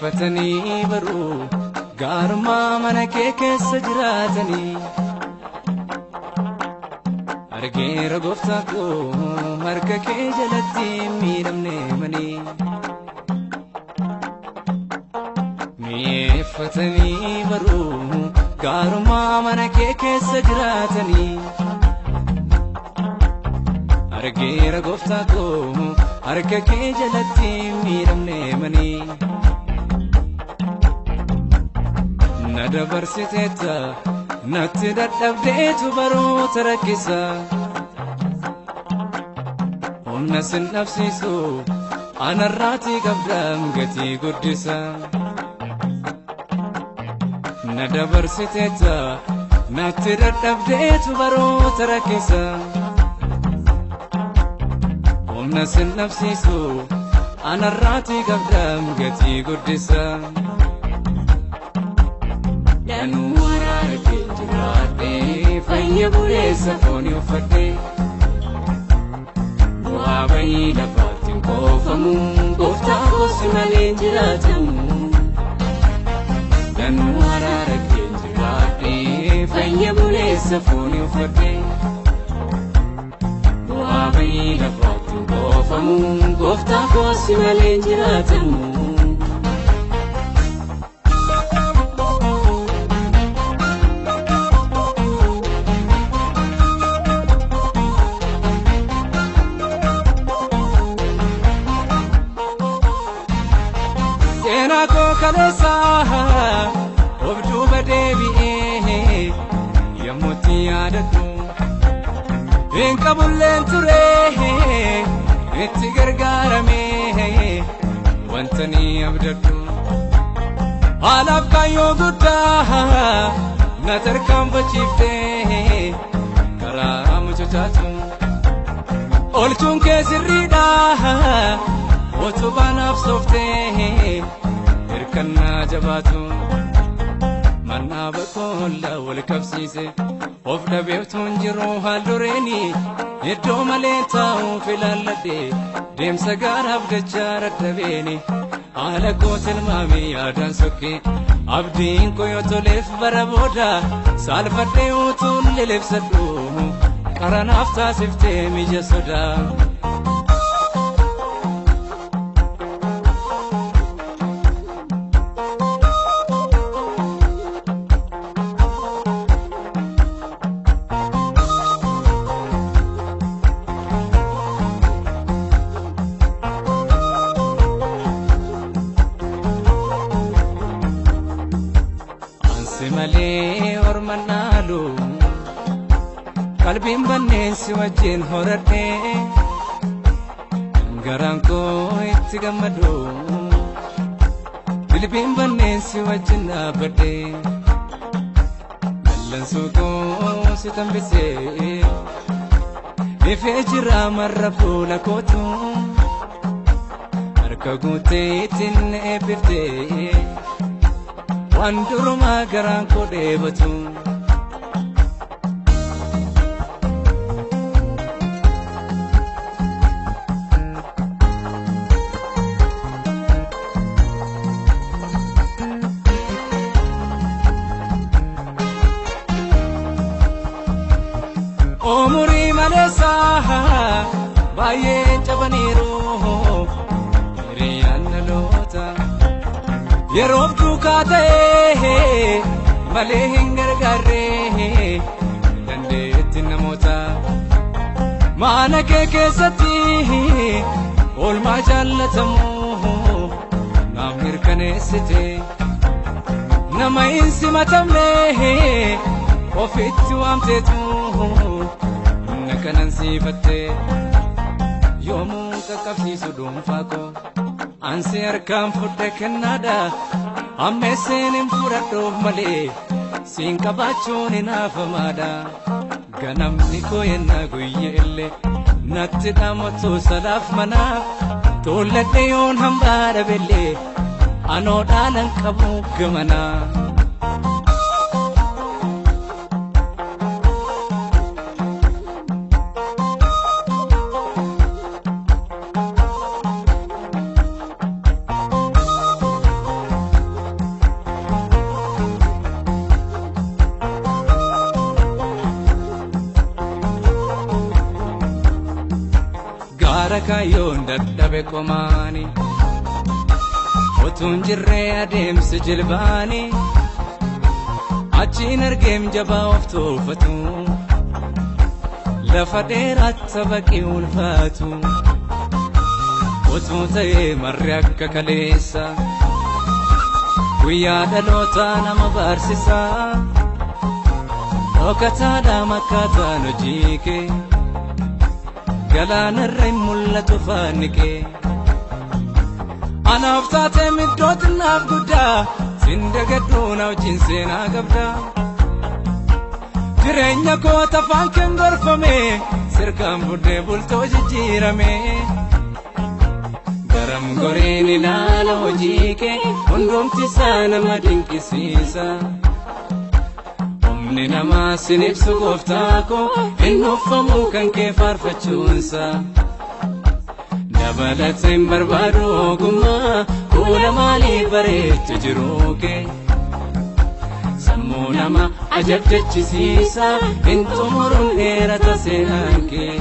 Fatanii baruu gaarummaa mana kee keessa jiraatanii argeera gooftaa koo harka kee jalatti miidhamne manii mi'eeffatanii baruu gaarummaa mana kee keessa jiraatanii argeera gooftaa koo harka kee jalatti miidhamne manii. Na dabarsiteetta natti dadhabdeetu baroota rakkisa humna sin dhabsiisu anarraatii qabdaam gatii guddisa. Na dabarsiteetta natti dadhabdeetu baroota rakkisa humna sin dhabsiisu anarraatii qabdaam gatii guddisa. Danuu araara kee jiraadhee fayya buleessa foonii uffadhee bu'aa bayii lafaatti hin qoofamu gooftaa koosi malee hin jiraatamu. Danuu araara kee jiraadhee fayya buleessa foonii uffadhee bu'aa bayii lafaatti hin qoofamu gooftaa koosi malee hin jiraatamu. Seenaa koo kaleessa of duuba deebi'ee yommuutti yaadadhu hin qabulleen ture itti gargaaramee wanta ni abdadhu haalaaf kaayyoo guddaa na tarkaanfachiiftee karaa mucucaatu olchuun kee sirriidha utubaan absooftee hirkannaa jabaatu mannaa bakkoolla wal qabsiise of dhabeeftuun jiru haal dureeni iddoo malee taa'uuf ilaalladhe deemsa gaaraaf dachaa dadhabeeni haala koo tilmaame yaadaan sokke abdiin koo yoo toleef bara booda saalfadhee utuun lilibsadhu qaranaaf taasiftee mija sodaa. Ansi malee orma naalu qalbiin banneen si wajjin horadhee garaan koo itti gammadu dilbiin banneen si wajjin dhaabbadhee dallansuu koo si tambisee ifee jira marra fuula kootu harka guutee ittiin eebbiftee. Waan durumaa garaan koo dheebatu. Umurii maleessa baay'ee cabaniiru hiriyaan dhaloota. Yeroof duukaa ta'ee malee hin gargaarree dandeetti namoota mana kee keessatti oolmaa jaallatamu naaf mirkaneessite nama hin simatamne ofitti waamteetu na kanansiifatte yoomuu qaqqabsiisu dhuunfaa koo. Ansi harkaan fudhe kennaadha ammeesseen hin fudhadhuuf malee siin qabaachuun hin hafamaadha Ganamni koo yennaa guyya illee natti dhaamatu sadaaf manaa tuulladhe yoon hambaa dhabellee anoo dhaalan qabu gamanaa. Gaara kaayyoon dadhabe qomaani utuun jirree adeemsi jilbaani achiin argeem jabaa of tuuffatu lafa dheeraatti baqii ulfaatu utuu ta'ee marri akka kaleessa guyyaa dhalootaa nama barsiisa dhokataadhaa makkaataan hojii kee. Galaanarra hin mul'atu faanni kee. Anaaf taatee iddoo xinnaaf guddaa sin dagadhuu na wajjin seenaa qabda. Jireenya koo tafaan kan gorfame sirkaan buddee bultoo jijjiirame. Garam goreen ilaala hojii kee hundumti isaa nama dinqisiisa. Humni namaa sin ibsu gooftaa koo hin uffamu kan kee faarfachuunsa. Dabalata hin barbaadu ogummaa fuula maaliif bareecha jiruu kee. Sammuu nama ajab jechisiisa hin xumuruun dheerata seenaan kee.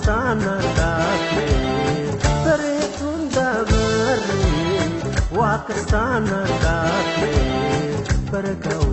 Akkastaana dhaabee bareeduun dabaree wakkastaana dhaabee baraka'u.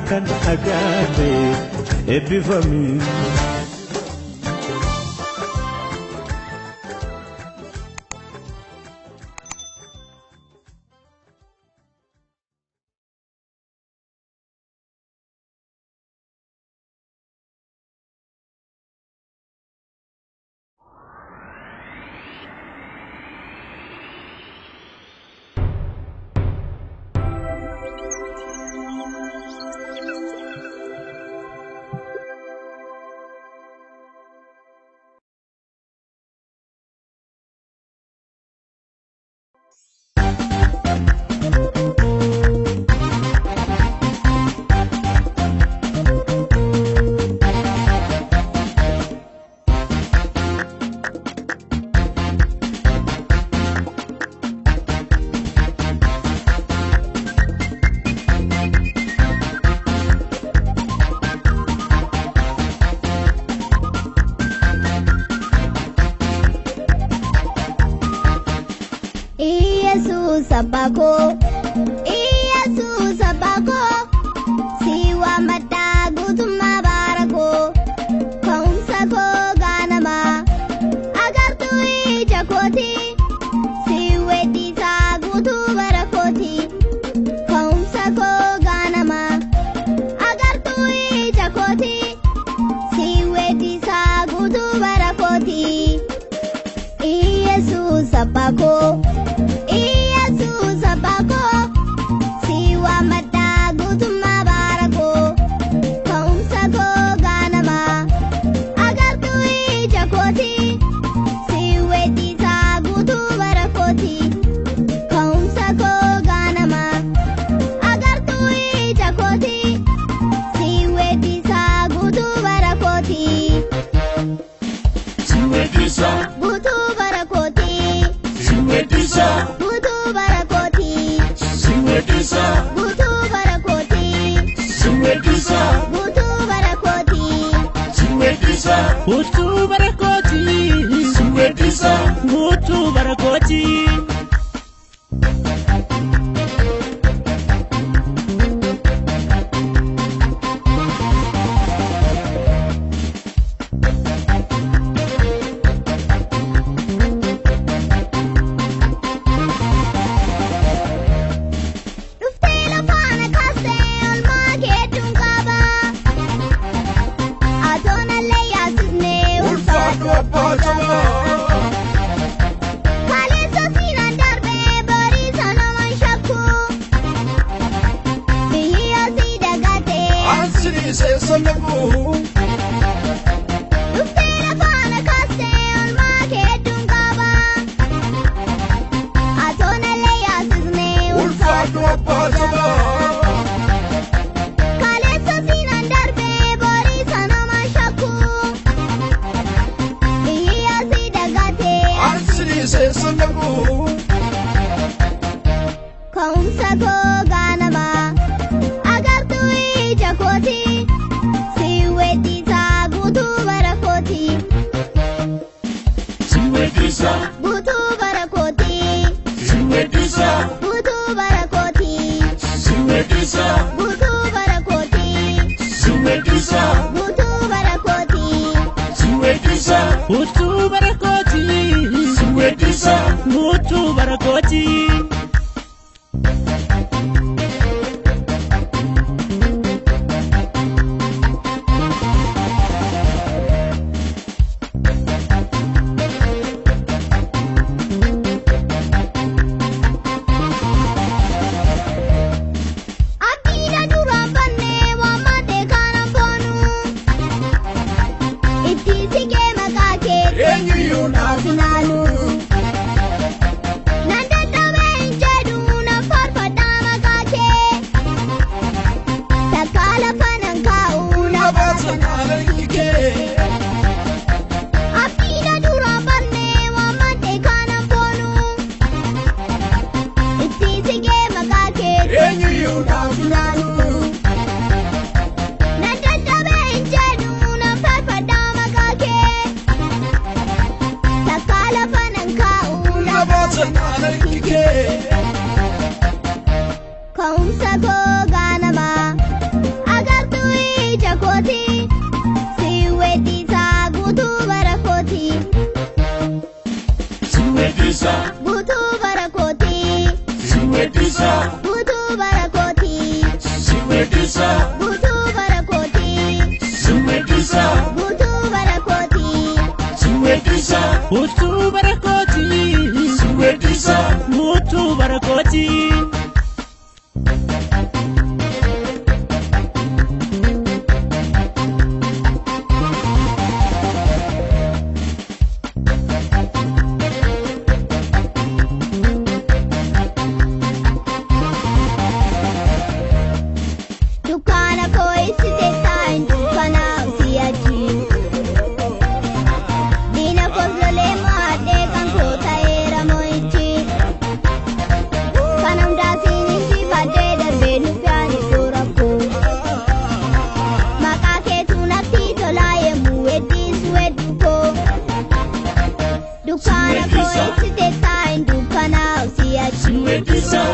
Kan agarre eebbifame. Abbaa Iyesuus abbaa koo si waammadhaa guutummaa baara koo ka'umsa koo gaanamaa agartuu ija kooti si weeddisaa guutuu bara kooti ka'umsa koo gaanamaa agartuu ija kooti si weeddisaa guutuu bara kooti Iyesuus abbaa koo. Iyesuus abbaa koo si waammadhaa guutummaa baara koo ka'umsa koo gaanamaa agartuu ija kooti si weeddisaa guutuu bara kooti ka'umsa koo gaanamaa agartuu ija kooti si weeddisaa guutuu bara kooti. Si weeddisaa guutuu bara kooti. Si weeddisaa. Guutuu bara kooti. Si weeddisaa. Guutuu bara kooti. Si weeddisaa. Guutuu bara kooti. Si weeddisaa. Guutuu bara kooti. Si weeddisaa. Guutuu bara kooti. Guutuu bara kooti. Si weeddisa. Guutuu bara kooti. Abdiidha duraan bannee waammatee kanan boonu. Itti siqee maqaa kee Eenyuyyuu naaf naaf naalu. Nan dadhabee hin jedhu nan faarfadhaa maqaa kee. Takka lafa nan kaa'u na baasa naaf kee. Abdiidha duraan bannee waammatee kanan boonu. Itti siqee maqaa kee Eenyuyyuu naaf naalu. Nan dadhabee hin jedhu nan faarfadhaa maqaa kee. Takka lafa nan kaa'u na baasa naaf kee. Ka'umsa koo gaanamaa agartuu ija kooti si weeddisaa guutuu bara kooti Si weeddisa. guutuu bara kooti Si weeddisa. guutuu bara kooti Si weeddisa. guutuu bara kooti Si weeddisa. guutuu bara kooti Si weeddisa. Guutuu bara kooti. Si weeddisa. Guutuu bara kooti. Dukkaana koo ibsite taayin dukkanaaf si'achi. Diina koos lolee mo'adhee kan koo ta'eera mo'ichi. Kana hundaa siin injifadhee darbee nuffiyaan iddoo rakkoo. Maqaa keetu natti tolaa yemmuu weeddisu hedduu koo. Dukkaana koo ibsite taayin dukkanaaf Si si'achi. weeddisa.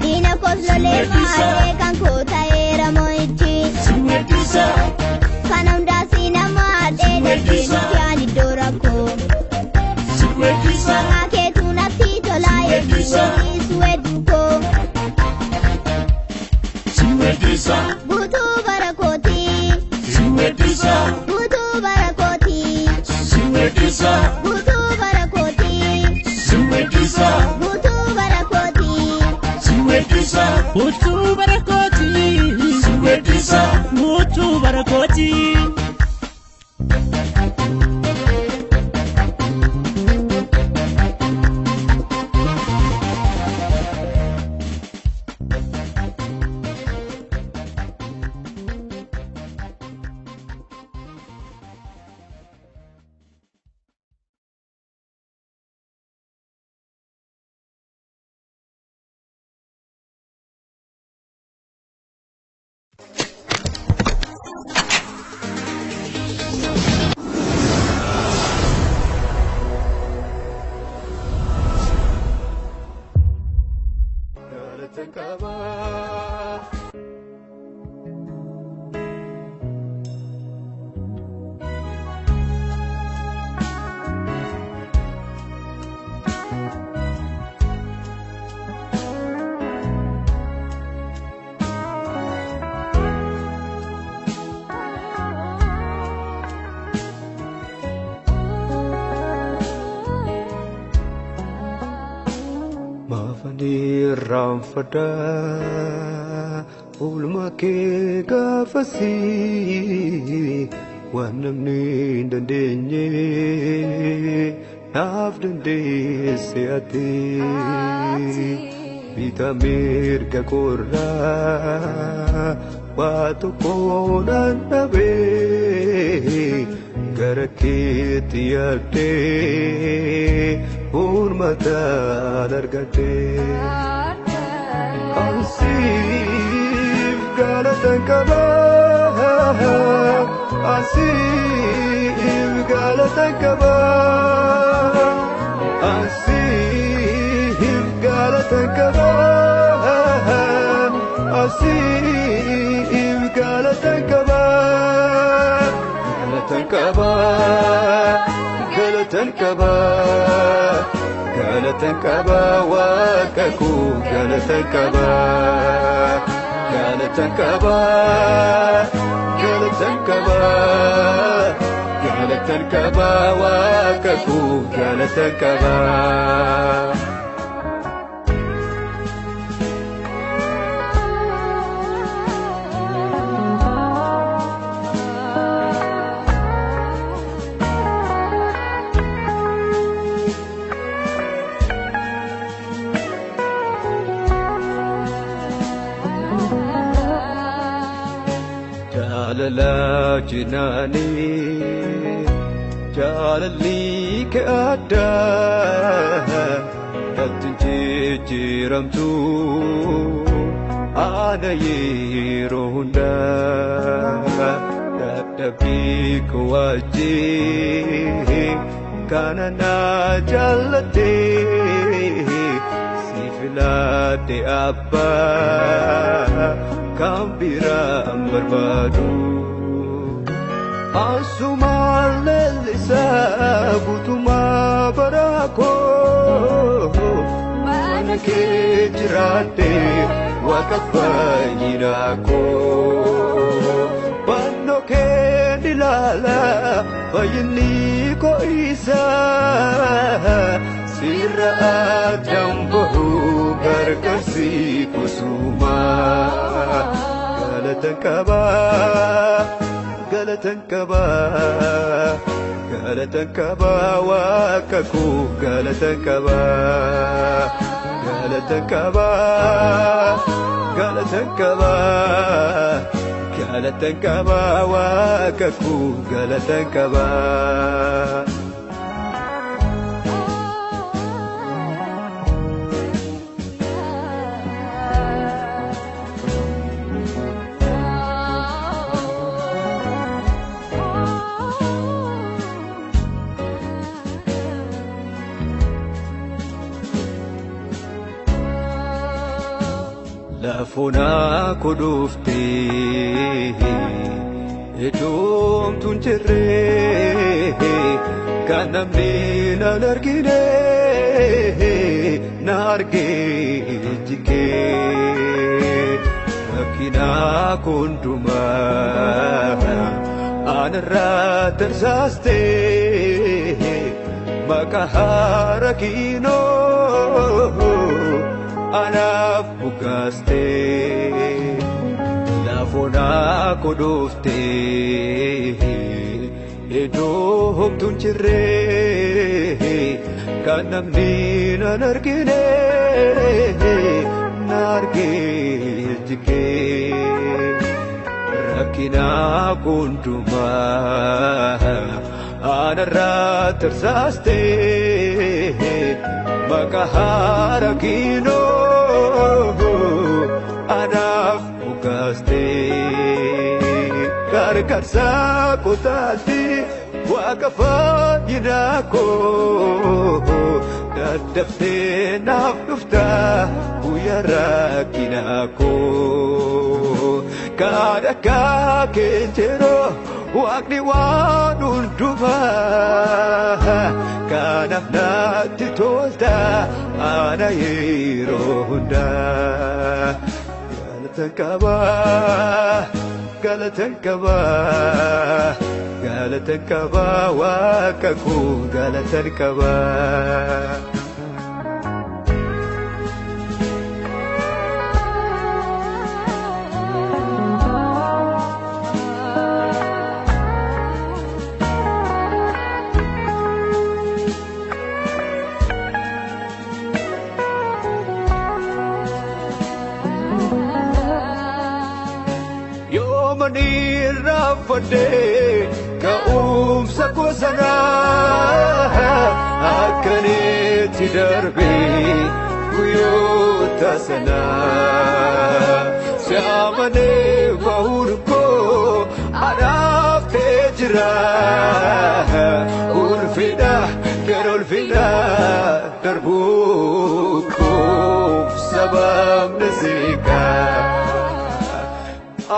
Diina koos lolee mo'adhee kan koo ta'eera mo'ichi. Si weeddisa. Kana hundaa siinama adhee darbee nuffiyaan iddoo rakkoo. Si weeddisa. Maqaa keetu natti tolaa yemmuu weeddisu hedduu koo. Si weeddisa. Guutuu bara kooti. Si weeddisa. Guutuu bara kooti. Si weeddisa. Guutuu bara kooti. Si weeddisa. Guutuu bara kooti. Si weeddisa. Guutuu bara kooti. Si weeddisa. Guutuu bara kooti. Galatan qaba. Maafanii irraanfadha oolmaa kee gaafasii waan namni hin dandeenye naaf dandeesse ati bitaa mirga korraa waa tokko naan dhabee gara keetti yaadee furmaataan argadhee. Asiif galatan qaba. Asiif galatan qaba. Asiif galatan qaba. Asiif galatan qaba. Galatan qaba, galatan qaba, galatan qaba Waaqa koo galatan qaba, galatan qaba, galatan qaba, galatan qaba Waaqa koo galatan qaba. Jaalala jinaanii jaalalli kee addaa natti jijjiiramtu ana yeroo hundaa dadhabbii koo wajjin kana na jaallattee si filadhe abbaa kan biraan barbaadu. Asumaan leellisaa guutumaa bara koo mana kee jiraadhe Waaqa fayyinaa koo. Fannoo kee ni ilaala fayyinni koo isa sirra addaan bahu gargaarsi kusumaa. Galatan qaba, galatan qaba, galatan qaba Waaqa koo galatan qaba, galatan qaba, galatan qaba, galatan qaba Waaqa koo galatan qaba. Lafoonaa koo dhuftee iddoomtuun jirree kan namni naan argine na argee jigee rakkina koo hundumaa anarraa tarsaastee maqaa haara kiinoo anaaf bugaastee. Lafoonaa koo dhuftee iddoo homtuun jirree kan namni naan argine na argee jigee rakkina koo hundumaa anarraa tarsaastee maqaa haara kiinoo anaaf bugaastee. Gargaarsa kootaatti Waaqa fayyinaa koo daddaftee naaf dhufta guyyaa rakkinaa koo. Kan akka kee jiru Waaqni waan hundumaa kanaaf natti tolta ana yeroo hundaa. Galatan qaba, galatan qaba, galatan qaba Waaqa koo galatan qaba. Yoomani irraanfadhee ka'umsa koo sanaa akkanitti darbee guyyoota sanaa si amanee bahuun koo anaaf ta'ee jira ulfina gara ulfina darbuu koof sababni seeqaa.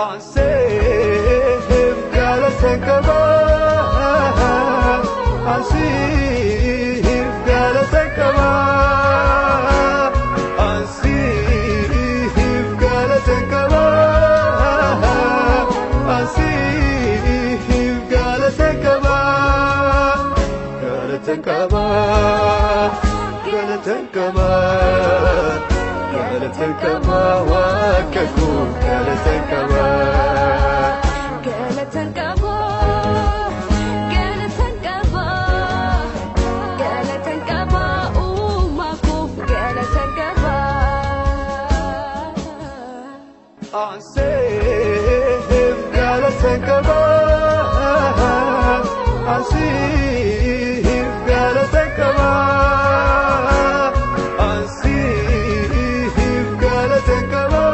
Anseem galatan qaba, Asiif galata qaba. Asiif galata qaba. Asiif galata qaba. Galata qaba. Galata qaba. Galata qaba. Waaqa koo galata qaba. Galatan qaba, galatan qaba, galatan qaba, uumaa koo galatan qaba. Asiif galata qaba. Asiif galata qaba. Asiif galata qaba.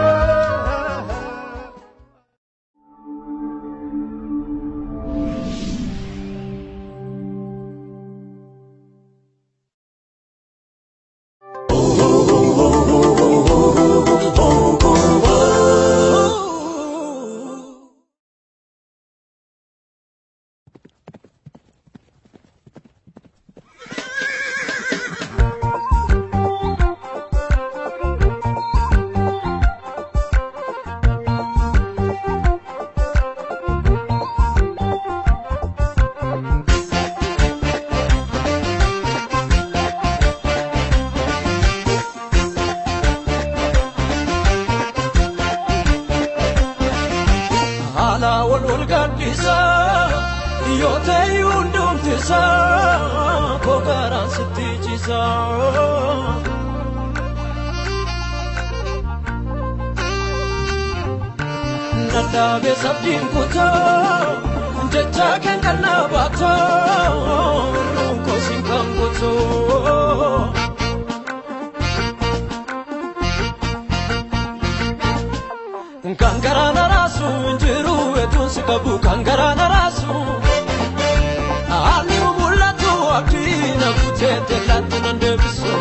Haala wal wal gadhiisaa yoo ta'e hundumtisaa koo garaan sitti ciisaa. Nadhaabee sabdiin kutaa jecha kan kana baataa irruun koosiin kan kutuu. Kan garaa na raasu hin jiru etuun si qabu kan garaa na raasu. Haalli mul'atu abdii na kutee teellaatti nan deebisu.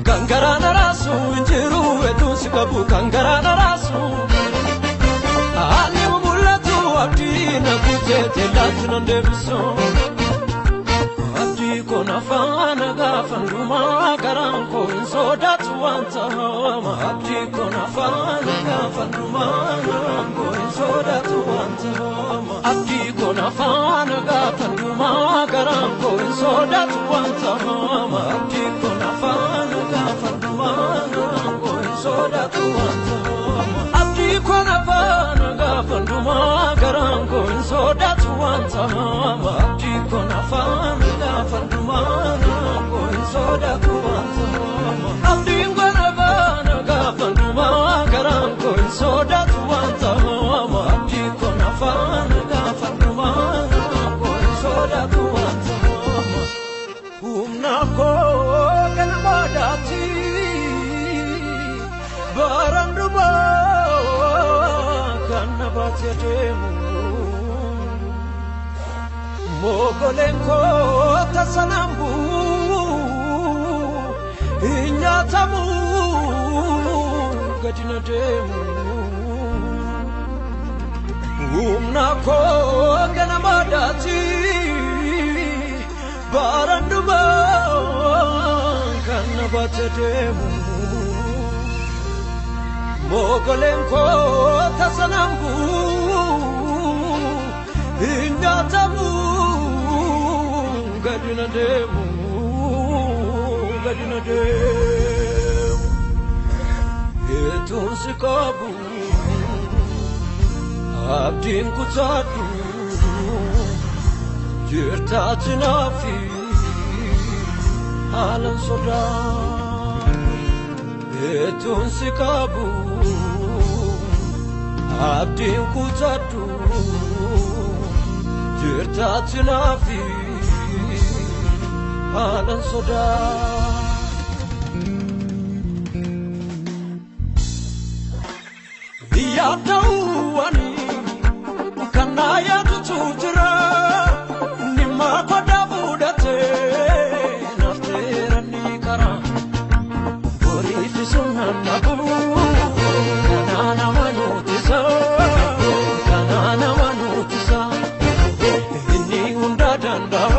Kan garaa na raasu hin jiru etuun si qabu kan garaa na raasu. Haalli mul'atu abdii na kutee teellaatti nan deebisu. Abdii kun afaan gaafa hundumaa garaan koo hin sodaatu wanta hamaa. Abdii kun afaan gaafa hundumaa garaan koo hin sodaatu wanta hamaa. Abdii kun afaan gaafa hundumaa garaan koo hin sodaatu wanta hamaa. Abdii kun afaan gaafa hundumaa garaan koo hin sodaatu wanta hamaa. Abdii kun afaan gaafa hundumaa garaan koo hin sodaatu wanta hamaa. Abdii kun afaan gaafa hundumaa garaan koo hin sodaatu wanta hamaa. Abdiin kun afaan gaafa hundumaa garaan koo hin sodaatu wanta hamaa. Abdii kun afaan gaafa hundumaa garaan koo hin sodaatu wanta hamaa. Humna koo galma daati baraan dhumaa kan na baatee deemu. Mogoleen koo tasanaan bu'u hin nyaatamu gadi na deemu. Humna koo ganama daati baraan dhumaa kan na baatee deemu. Mogoleen koo tasanaan bu'u hin nyaatamu gadi na deemu gadi na deemu. Etuun si qabu abdiin kutaadhu jirtaati naafi haalan sodaa. Etuun si qabu abdiin kutaadhu jirtaati naafi haalan sodaa. Yaadawwani kan na yaadatu jira dhimma kodhaa fudhatee nafteera ni kara boriif sunnaan dhabu kanaa nama nuutisa kanaa nama nuutisa inni hunda danda'u.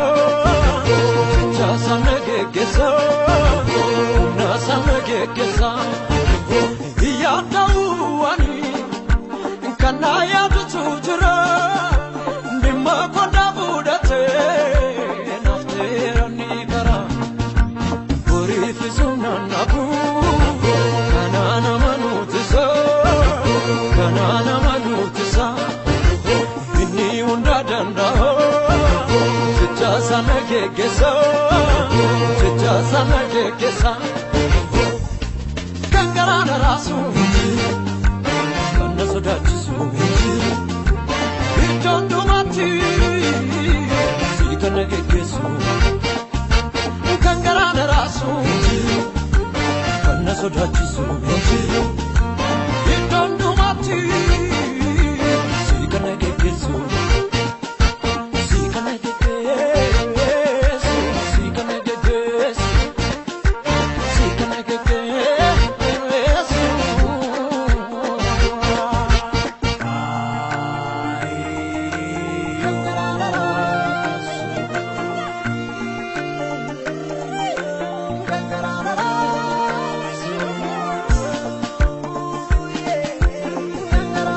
geggeessa, jecha sana geggeessa. Kan garaa na raasu, kan na sodaachisu, iddoo hundumaatti si kan na geggeessu. Kan garaa na raasu, kan na sodaachisu, iddoo hundumaatti si kan na geggeessu. Si kan na geggeessu, si kan na geggeessu, si kan na geggeessu. Kan garaa na raasu. Kan garaa na raasu. Kan garaa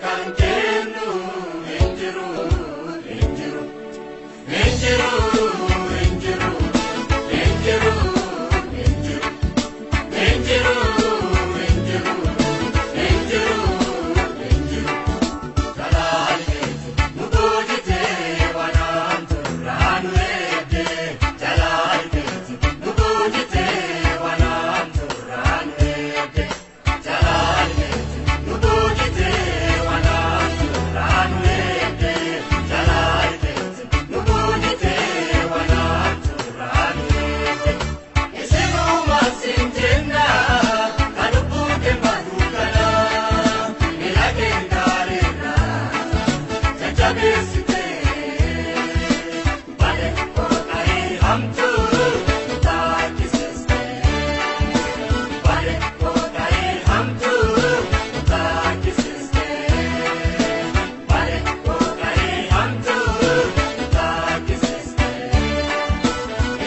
kan kennu hin jiru, hin jiru, hin jiru, hin jiru, hin jiru, hin jiru, hin jiru, hin jiru, hin jiru, hin jiru. Jalaali keeti nu boojitee waan hamtuurraa nu eegde. Jalaali keeti nu boojitee waan hamtuurraa nu eegde. Jalaali keeti nu boojitee waan hamtuurraa nu eegde. Jalaali keeti nu boojitee waan hamtuurraa nu eegde. Isinuma siin jenna kan lubbuu kee kana miila kee gaarirra jajjabeessitee balee kootaa'ee hamtuu taakisiste. Balee kootaa'ee hamtuu taakisiste. Balee kootaa'ee hamtuu taakisiste.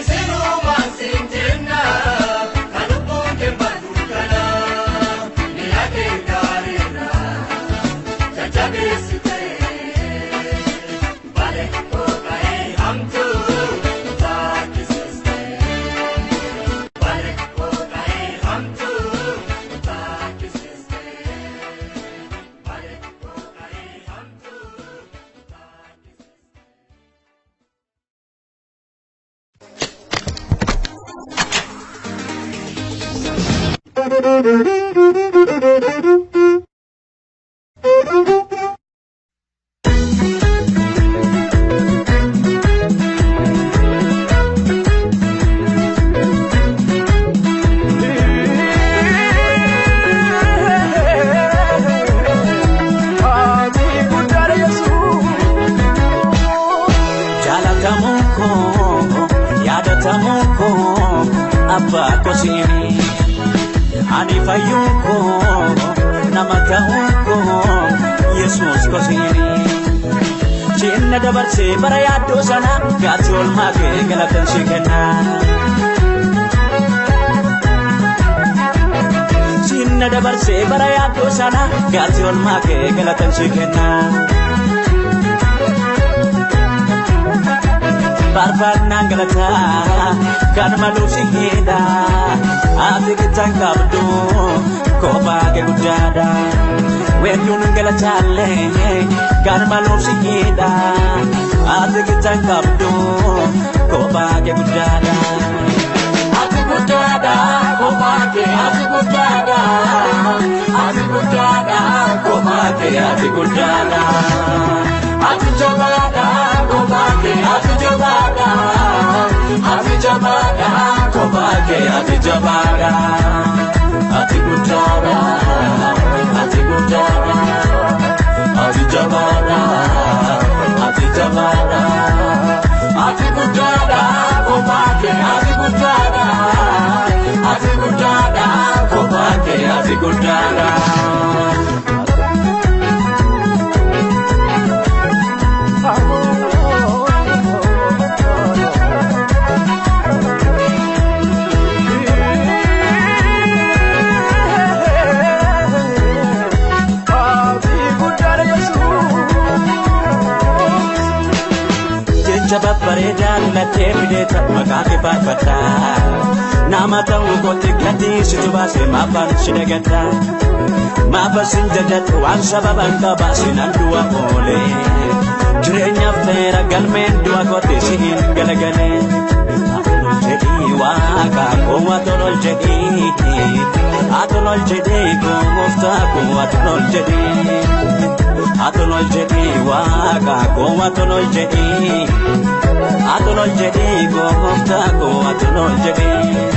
Isinuma siin jenna kan lubbuun kee baddu kana miila kee gaarirra jajjabeessitee. Balee kootaa'ee hamtuu taakisiste. Balee kootaa'ee hamtuu taakisiste. Balee kootaa'ee hamtuu taakisiste. Jaalatamuu koo, yaadatamuu koo, abbaa kosiini. Ani fayyuu koo, nama ta'uu koo, Yesuus kosiini. Cinna dabarsee bara yaaddoo sana gaatti olmaa kee galatan si kenna. Cinna dabarsee bara yaaddoo sana gaatti olmaa kee galatan si kenna. Faarfannaan galataa kan maluuf si hidha. Ati gitaan qabdu kophaa kee guddaadha. Weedduun galataallee kan maluuf si hidha. Ati gitaan qabdu kophaa kee guddaadha. Ati guddaadha kophaa kee, ati guddaadha. Ati guddaadha kophaa kee, ati guddaadha. Ati jabaadha kophaa kee, ati jabaadha. Ati jabaadha kophaa kee, ati jabaadha. Ati guddaadha, ati guddaadha. Ati jabaadha, ati jabaadha. Ati guddaadha kophaa kee, ati guddaadha. Ati guddaadha kophaa kee, ati guddaadha. Jecha babbareedaa lattee fideeta maqaa kee faarfadha. Nama ta'uu kootti gatii situ baasee maafaan si dagadha. Maafa sin jajadhu waan sababan qaba sinan du'a oole. Jireenyaaf ta'eera galmeen du'a kootti si hin galagale. Atolol jedhii waaqa koo, atolol jedhii. Atolol jedhii gooftaa koo, atolol jedhii. Atolol jedhii waaqa koo, atolol jedhii. Atolol jedhii gooftaa koo, atolol jedhii.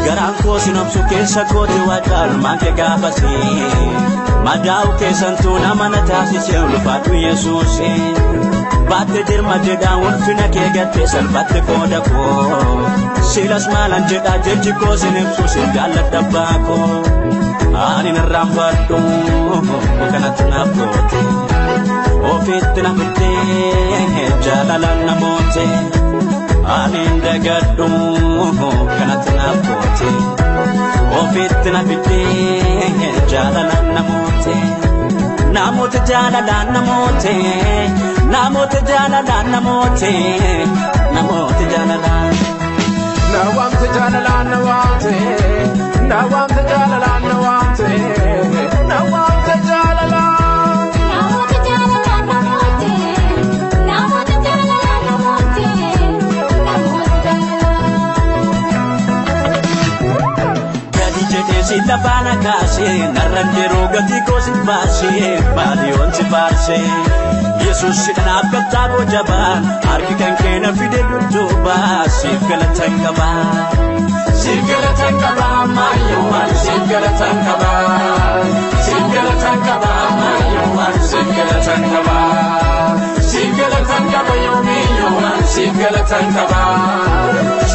Garaan koo sinomsu keessa kooti waa caalmaan kee gaafasi. Madaa'u keessantuu nama na taasise ulfaadhu Yesuusi. Baatte jirma jedhaa ulfina kee gattee salphatte qooda koo. Silas maalan jedhaa jechi koo sin ibsu sin jaalladha abbaa koo. Ani narraanfadhu kanatti naaf goote ofitti na fiddee jaalalaan na moote ani hin dagadhu kanatti naaf goote ofitti na fiddee jaalalaan na moote namoota jaalalaan na moote namoota jaalalaan na moote namoota jaalalaan. Na waamte jaalalaan na waamte na waamte jaalalaan na waamte na waamte jaalalaan. Namoota jaalalaan na moote namoota jaalalaan na moote namoota jaalalaan. Gadi jedhee si lafaana kaasee narraan yeroo gatii koo si baasee baadiyoon si baarsee. Yesuus si kanaaf kattaa jabaan harki kan kee na fide dudduuba siif galatan qaba. Siif galatan qaba maayyoo siif galatan qaba. Siif galatan qaba maayyoo siif galatan qaba. Siif galatan qaba yoomiyyuu siif galatan qaba.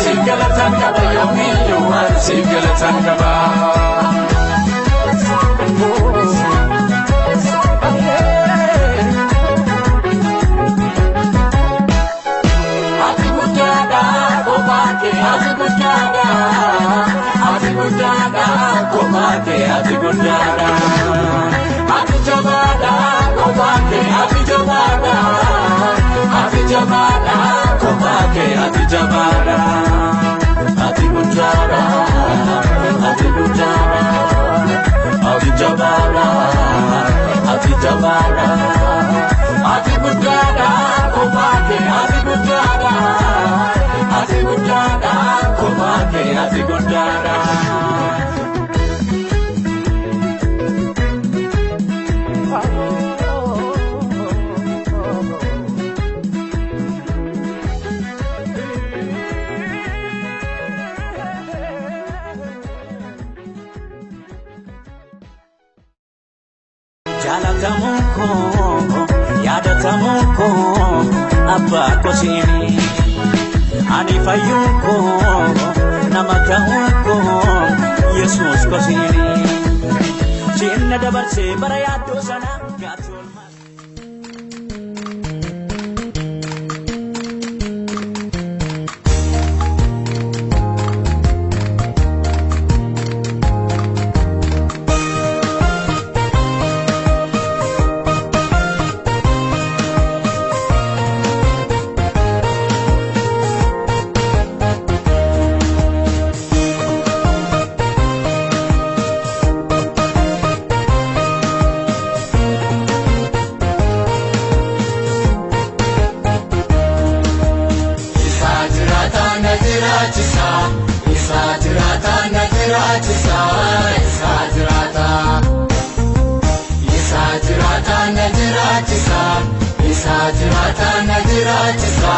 Siif galatan qaba yoomiyyuu siif galatan qaba. Ati guddaadha kophaa kee ati guddaadha ati guddaadha kophaa kee ati guddaadha ati jabaadha kophaa kee ati jabaadha ati jabaadha kophaa kee ati jabaadha ati guddaadha ati guddaadha ati jabaadha ati jabaadha ati guddaadha kophaa kee ati guddaadha ati guddaadha kophaa kee ati guddaadha. Jaalatamuu koo yaadatamuu koo abbaa kosiini ani fayyuu koo nama ta'uu koo Yesuus kosiini siinna dabarsee bara yaaddoo sana gaatti olmaa. Isa jiraata na jiraachisa isa jiraata na jiraachisa isa jiraata. Isa jiraata na jiraachisa isa jiraata na jiraachisa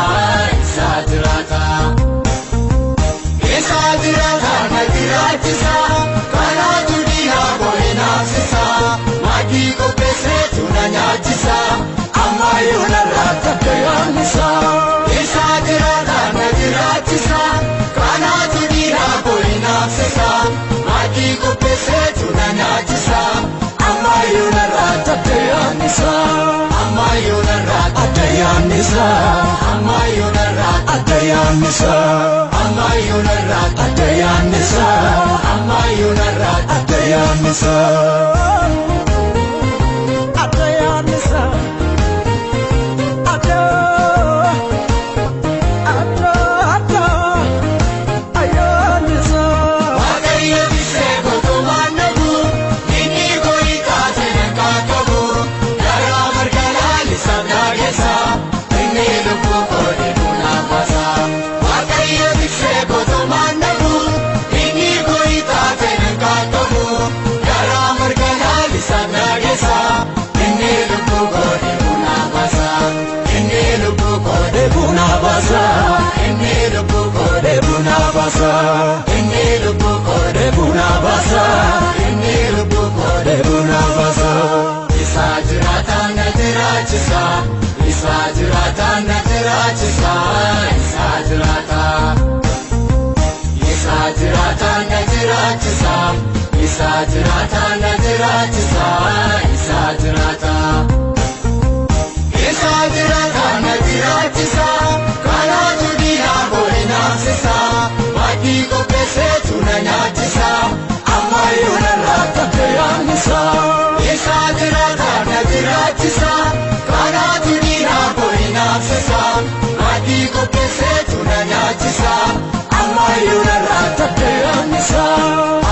isa jiraata. Isa jiraata na jiraachisa kanaatu diinaa koo hinaafsisa maaddii qopheesseetu na nyaachisa ammayyuu narraa takka yaannisa. Isa jiraata na jiraachisa kanaatu diinaa koo hinaafsisa maaddii qopheesseetu na nyaachisa ammayyuu narraa takka yaannisa. Ammayyuu narraa takka yaannisa. Ammayyuu narraa takka yaannisa. Ammayyuu narraa takka yaannisa. Ammayyuu narraa takka yaannisa. Adda yaannisa. Adda adda adda ayyaannisa. Waaqayyo bisee gootummaan dhabu inni gorii kaasee nan qaqqabu karaa marga laalisaa naageessa inni lubbuu koo dheebuu naaf baasa. Waaqayyo bisee gootummaan dhabu inni gorii kaasee nan qaqqabu karaa marga laalisaa naageessa inni lubbuu koo dheebuu naaf baasa. Inni lubbuu koo dheebuu naaf baasa. Inni lubbuu koo dheebuu naaf baasa. Inni lubbuu koo dheebuu naaf baasa. Inni lubbuu koo dheebuu naaf baasa. Isa jiraata na jiraachisa. Isa jiraata na jiraachisa. Isa jiraata. Isa jiraata na jiraachisa. Isa Isaa jiraata na jiraachisa isaa jiraata. Isaa jiraata na jiraachisa kanaatu diinaa koo naafsisa maaddii qopheesseetu na nyaachisa ammayyuu narraa tabbe yaannisa. Isaa jiraata na jiraachisa kanaatu diinaa koo naafsisa maaddii qopheesseetu na nyaachisa ammayyuu narraa tabbe yaannisa.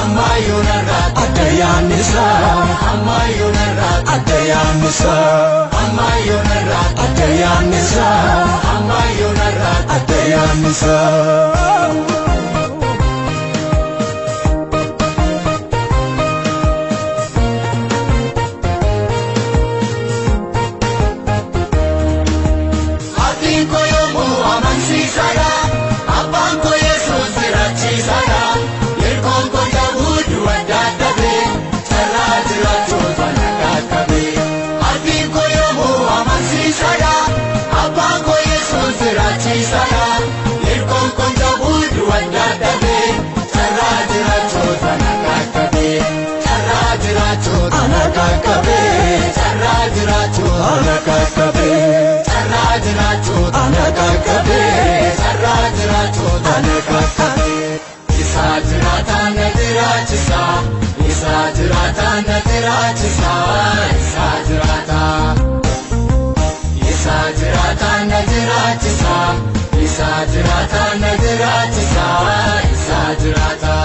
Ammayyuu narraa tabbe yaannisa. Ammayyuu narraa tabbe yaannisa. Ammayyuu narraa tabbe yaannisa. Ammayyuu narraa tabbe yaannisa. Abdiin koo yommuu amansiisaadha. Abbaan koo Yesuus jiraachisaadha. Hirkoon koo jabuu du'a dadhabe. Carraa jiraachuu tona qaqqabe. Abdiin koo yommuu amansiisaadha. Abbaan koo Yesuus jiraachisaadha. Hirkoon koo jabuu du'a dadhabe. Carraa jiraachuu tona qaqqabe. Carraa jiraachuu tona qaqqabe. Carraa jiraachuu tona qaqqabe. Carraa jiraachuu tona qaqqabe. Carraa jiraachuu tona qaqqabe. Isaa jiraata na jiraachisa. Isaa jiraata na jiraachisa. Isaa jiraata. Isaa jiraata na jiraachisa. Isaa jiraata na jiraachisa. Isaa jiraata.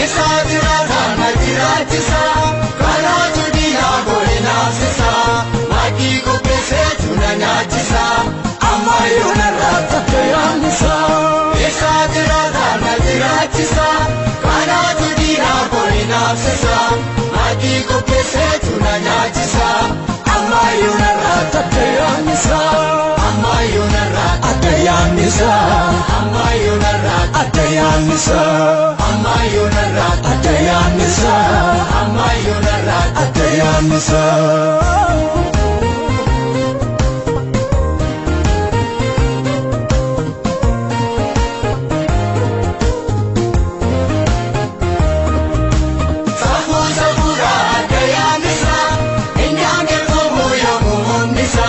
Isaa jiraata na jiraachisa. Kanaatu diinaa koo naafsisa. Maaddii qopheesseetu na nyaachisa. Ammayyuu narraa tabbe yaannisa. Isaa jiraata na jiraachisa. Kanaatu diinaa koo naafsisa. Maaddii qopheesseetu na nyaachisa. Ammayyuu narraa tabbe yaannisa. Ammayyuu narraa tabbe yaannisa. Ammayyuu narraa tabbe yaannisa. Ammayyuu narraa tabbe yaannisa. Ammayyuu narraa tabbe yaannisa. Safuu safuudha adda yaannisa. Inni geeffamu yommuu humnisa.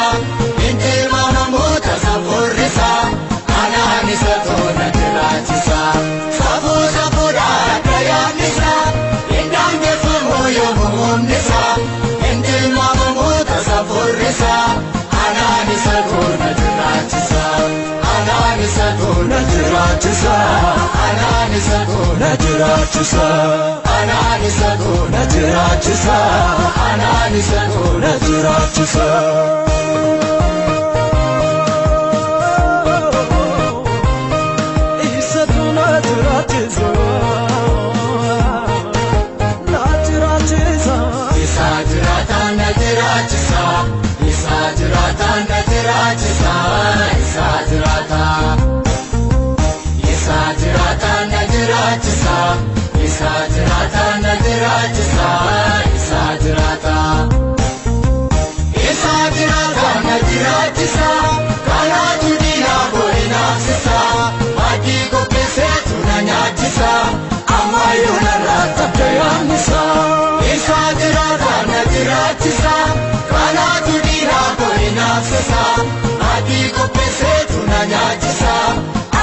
Inni maamamuuta safuurrisa. Anaan isa tola jiraachisa. Safuu safuudha adda yaannisa. Inni geeffamu yommuu humnisa. Inni maamamuuta safuurrisa. Anaan isa tola jiraachisa. Anaan isa tola jiraachisa. Anaan isa tola jiraachisa. Anaan isa tola jiraachisa. Anaan isa tola jiraachisa. Isatu na jiraachisa. Na jiraachisa. Isaa jiraata na jiraachisa. Isaa jiraata na jiraachisa. Isaa jiraata. Isaa jiraata na jiraachisa. Isaa jiraata na jiraachisa. Isaa jiraata. Isaa jiraata na jiraachisa. Kanaatu diinaa koo naafsisa. Maaddii qopheesseetu na nyaachisa. Ammayyuu narraa tabbe yaannisa. Isaa jiraata na jiraachisa. Kanaatu diinaa koo naafsisa. Maaddii qopheesseetu na nyaachisa.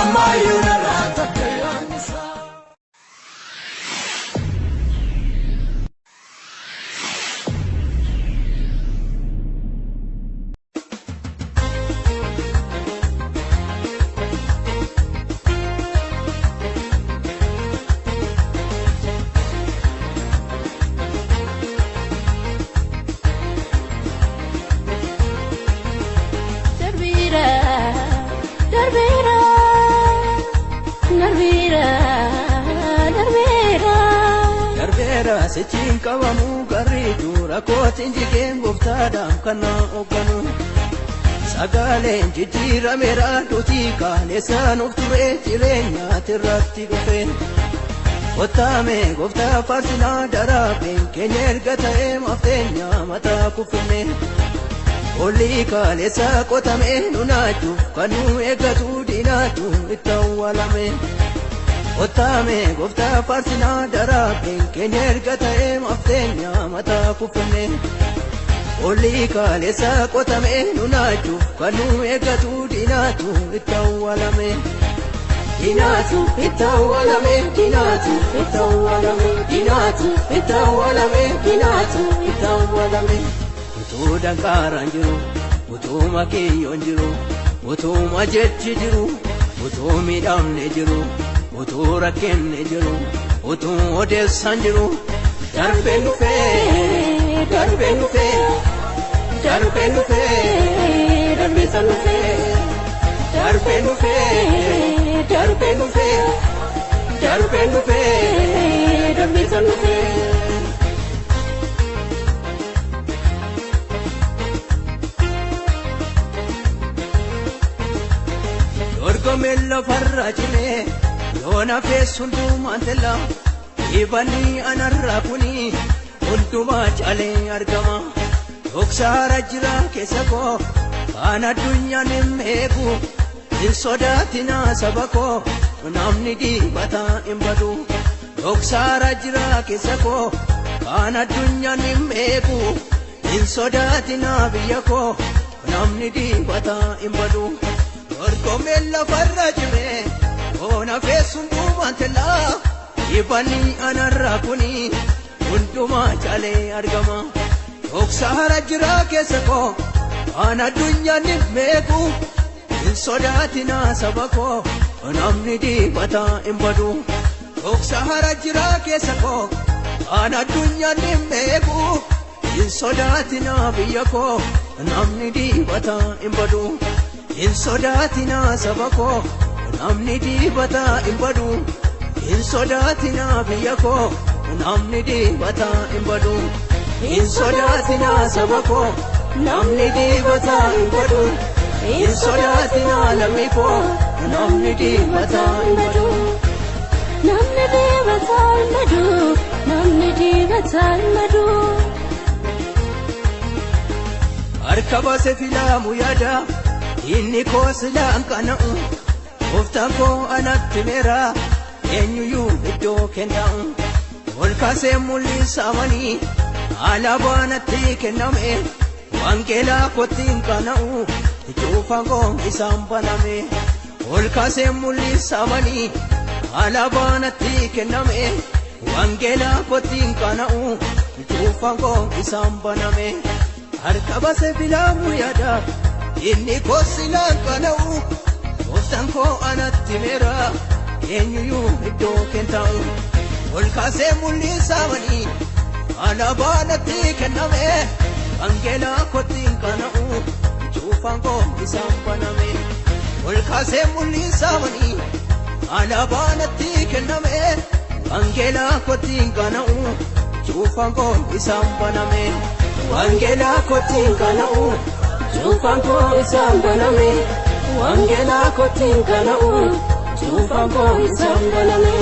Ammayyuu narraa tabbe yaannisa. Darbiira, darbiira, darbiira, darbiira. Darbeera sichiin qabamu garri dura kootiin jigeen gooftaadhaan kana hoogganu. Sagaleen jijjiirameera duutii kaaleessaan of ture jireenyaati irratti dhufe. Kottaame gooftaa faarsinaa daraabeen keenya erga ta'ee mafteenya mataa kufinne. Olli kaaleessa qotame nu naachuuf kan nu eeggatu diinaatu itti awwaalame. Otaame gooftaa faarsinaa daraabeen keenya erga ta'ee mafteenya mataa kufinne. Olii kaaleessa qotame nu naachuuf kan nu eeggatu diinaatu itti awwaalame. Diinaatu itti awwaalame diinaatu itti awwaalame diinaatu itti awwaalame diinaatu itti awwaalame. Utuu danqaaraan jiru utuu makiyyoon jiru utuu majechi jiru utuu miidhamne jiru. Utuu rakkinni jiru utuu odeessaan jiru darbeen dhufee darbeen dhufee darbeen dhufee darbee san dhufee darbeen dhufee darbeen dhufee darbeen dhufee darbee san dhufee. Dorgomeen lafarra cimee. Yoona feessuun duumaan tella dhibanni anarraa kuni hundumaa caalee argama. Dhoksaara jira keessa koo kan addunyaan hin beeku hin sodaatinaa saba koo namni dibataa hin badu. Dhoksaara jira keessa koo kan addunyaan hin beeku hin sodaatinaa biyya koo namni dibataa hin badu. Dorgomeen lafarra cimee. Yoona feessuun duumaan tella dhibanni anarraa kuni hundumaa caalee argama. Dhoksaara jira keessa koo kan addunyaan hin beeku hin sodaatinaa saba koo namni dibataa hin badu. Dhoksaara jira keessa koo kan addunyaan hin beeku hin sodaatinaa biyya koo namni dibataa hin badu. Hin sodaatinaa saba koo. Namni dibataa hin badu hin sodaatinaa biyya koo namni dibataa hin badu hin sodaatinaa saba koo namni dibataa hin badu hin sodaatinaa lammii koo namni dibataa hin badu. Namni dibataa hin badu namni dibataa hin badu. Harka baasee filaamu yaada inni koo silaan qana'u. Gooftaan koo anatti meera eenyuyyuu iddoo kenna'u ol kaasee mul'isamanii alaabaa natti kenname wangeelaa kootti hin qana'u cuufaan koo isaan baname ol kaasee mul'isamanii alaabaa natti kenname wangeelaa kootti hin qana'u cuufaan koo isaan baname harka baasee filaamu yaada inni koo silaan qana'u. Gooftaan koo anatti meera eenyuyyuu iddoo kenna'u ol kaasee mul'isamanii alaabaa natti kenname wangeelaa kootti hin qana'u cuufaan koo isaan baname ol kaasee mul'isamanii alaabaa natti kenname wangeelaa kootti hin qana'u cuufaan koo isaan baname wangeelaa kootti hin qana'u cuufaan koo isaan baname. Wangeelaa kootti hin qana'u cuufaan koo isaan baname.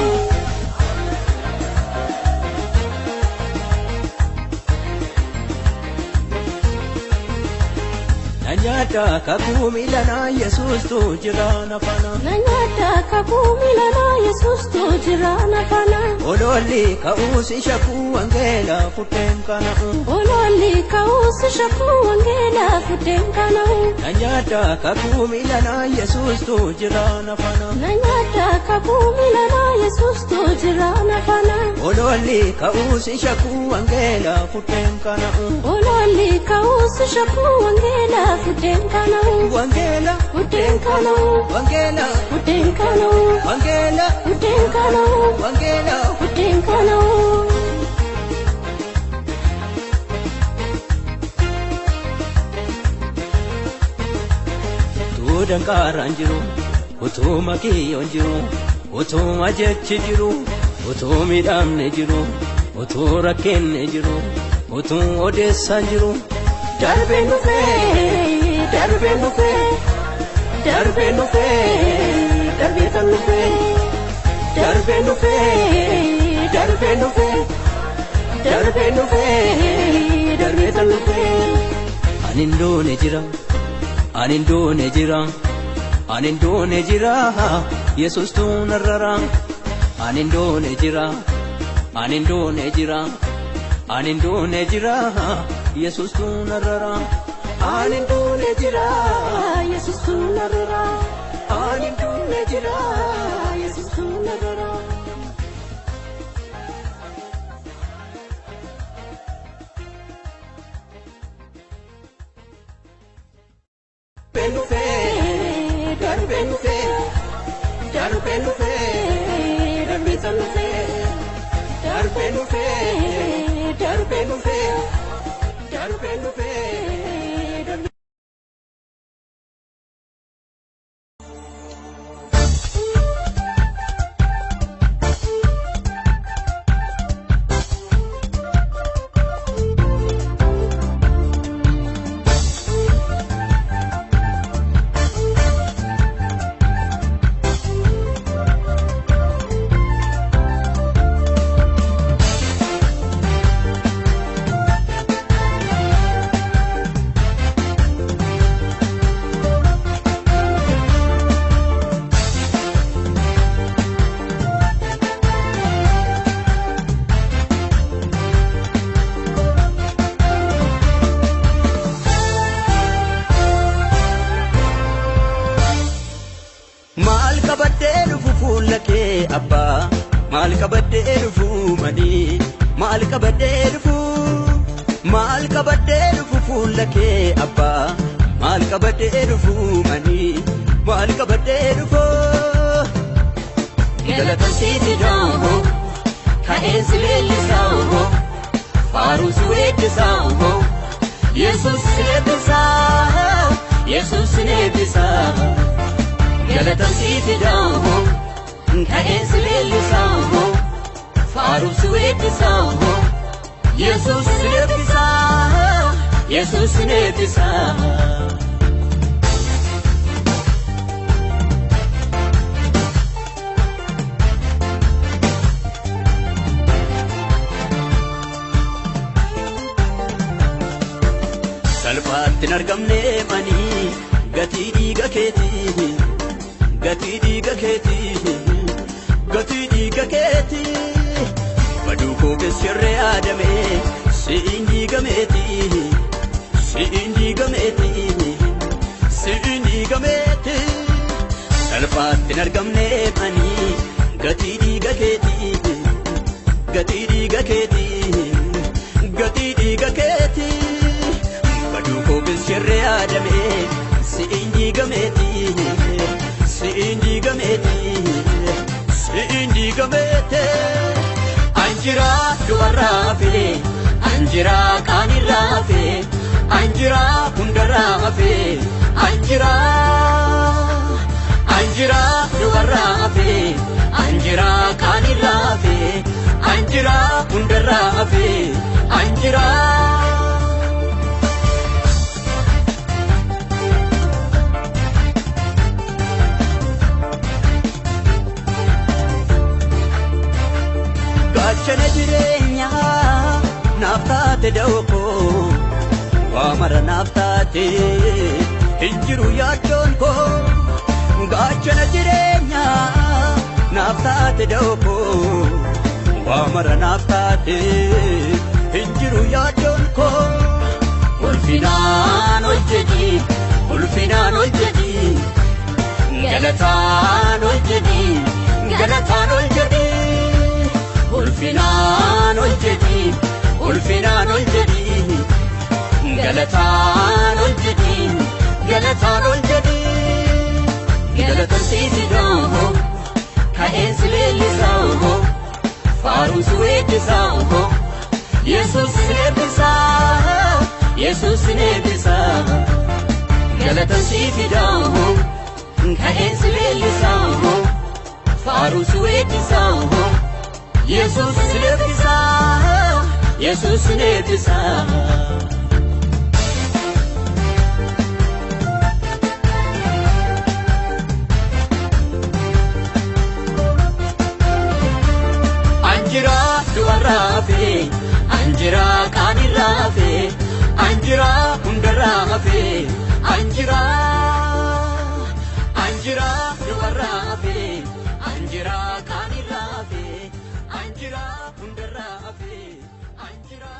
Nyaata kakuu miilanaa Yesuustu jira nafana. Nyaata kakuu miilanaa Yesuustu jira nafana. Ololli ka'uus shakuu wangeelaa fuddeen kana'u. Ololli ka'uus shakuu wangeelaa fuddeen kana'u. Nyaata kakuu miilanaa Yesuustu jira nafana. Nyaata kakuu miilanaa Yesuustu jira nafana. Ololli ka'uus shakuu wangeelaa fuddeen kana'u. Ololli ka'uus shakuu wangeelaa fuddeen kana'u. Wangeela fuddeen kana'u. Wangeela fuddeen kana'u. Wangeela fuddeen kana'u. Wangeela fuddeen kana'u. Utuu danqaaraan jiru utuu makiyyoon jiru utuu majechi jiru utuu miidhamne jiru utuu rakkinni jiru utuu odeessaan jiru. Darbeen dhufee darbeen dhufee darbeen dhufee darbee kan dhufee darbeen dhufee darbeen dhufee darbeen dhufee darbee kan dhufee. Ani hin duune jira ani hin duune jira ani hin duune jira Yesuustu narrara Ani ndoone jira, ani ndoone jira, ani ndoone jira, Yesuus tunarra. Ani ndoone jira, Yesuus tunarra. Ani ndoone jira, Yesuus tunarra. Benufe, darbenufe, darbenufe, darbenufe, darbenufe, darbenufe, darbenufe. Maal qabadhee dhufu fuula kee abbaa, maal qabadhee dhufu madii, maal qabadhee dhufu, maal qabadhee dhufu fuula kee abbaa, maal qabadhee dhufu madii, maal qabadhee dhufu. Galata siiti dhaamu, ka'een si leellisaamu, faaruu si weeddisaamu, Yesuus si eebbisaa, Yesuus si eebbisaa. Galata siiti dhaamu, ka'een si leellisaamu, faaruu si weeddisaamu, Yesuus si eebbisaa, Yesuus si eebbisaa. Salphaatti hin argamne manii gatii dhiiga keetii. Gatii dhiiga keetii, gatii dhiiga keetii, baduu koo keessirree yaadame, si'iin diigameetii, si'iin diigameetii, si'iin diigameetii. Salphaatti hin argamne manii gatii dhiiga keetii, gatii dhiiga keetii, gatii dhiiga keetii, baduu koo keessirree yaadame, si'iin diigameetii. Siin diigameeti, siin diigameete. Anjiraa dubarraa hafe, anjiraa qaanirraa hafe, anjiraa hundarraa hafe, anjiraa. Anjiraa dubarraa hafe, anjiraa qaanirraa hafe, anjiraa hundarraa hafe, anjiraa. Gaachana jireenyaa naaf taate da'oo koo, waa mara naaf taate hin jiru yaaddoon koo. Gaachana jireenyaa naaf taate da'oo koo, waa mara naaf taate hin jiru yaaddoon koo. Ulfinaan ol jedhi, ulfinaan ol jedhi, galataan ol jedhi, galataan ol jedhi. Ulfinaan ol jedhi, ulfinaan ol jedhi, galataan ol jedhi, galataan ol jedhi. Galata siiti dhaamu, ka'een si leellisaamu, faaruu si weeddisaamu, Yesuus si eebbisaa, Yesuus si eebbisaa. Galata siiti dhaamu, ka'een si leellisaamu, faaruu si weeddisaamu. Yesuus si eebbisaa, Yesuus si eebbisaa. Anjiraa dubarraa hafe, anjiraa qaanirraa hafe, anjiraa hundarraa hafe, anjiraa. Anjiraa dubarraa hafe, anjiraa qaanirraa hafe. Hundarraa hafee an jira.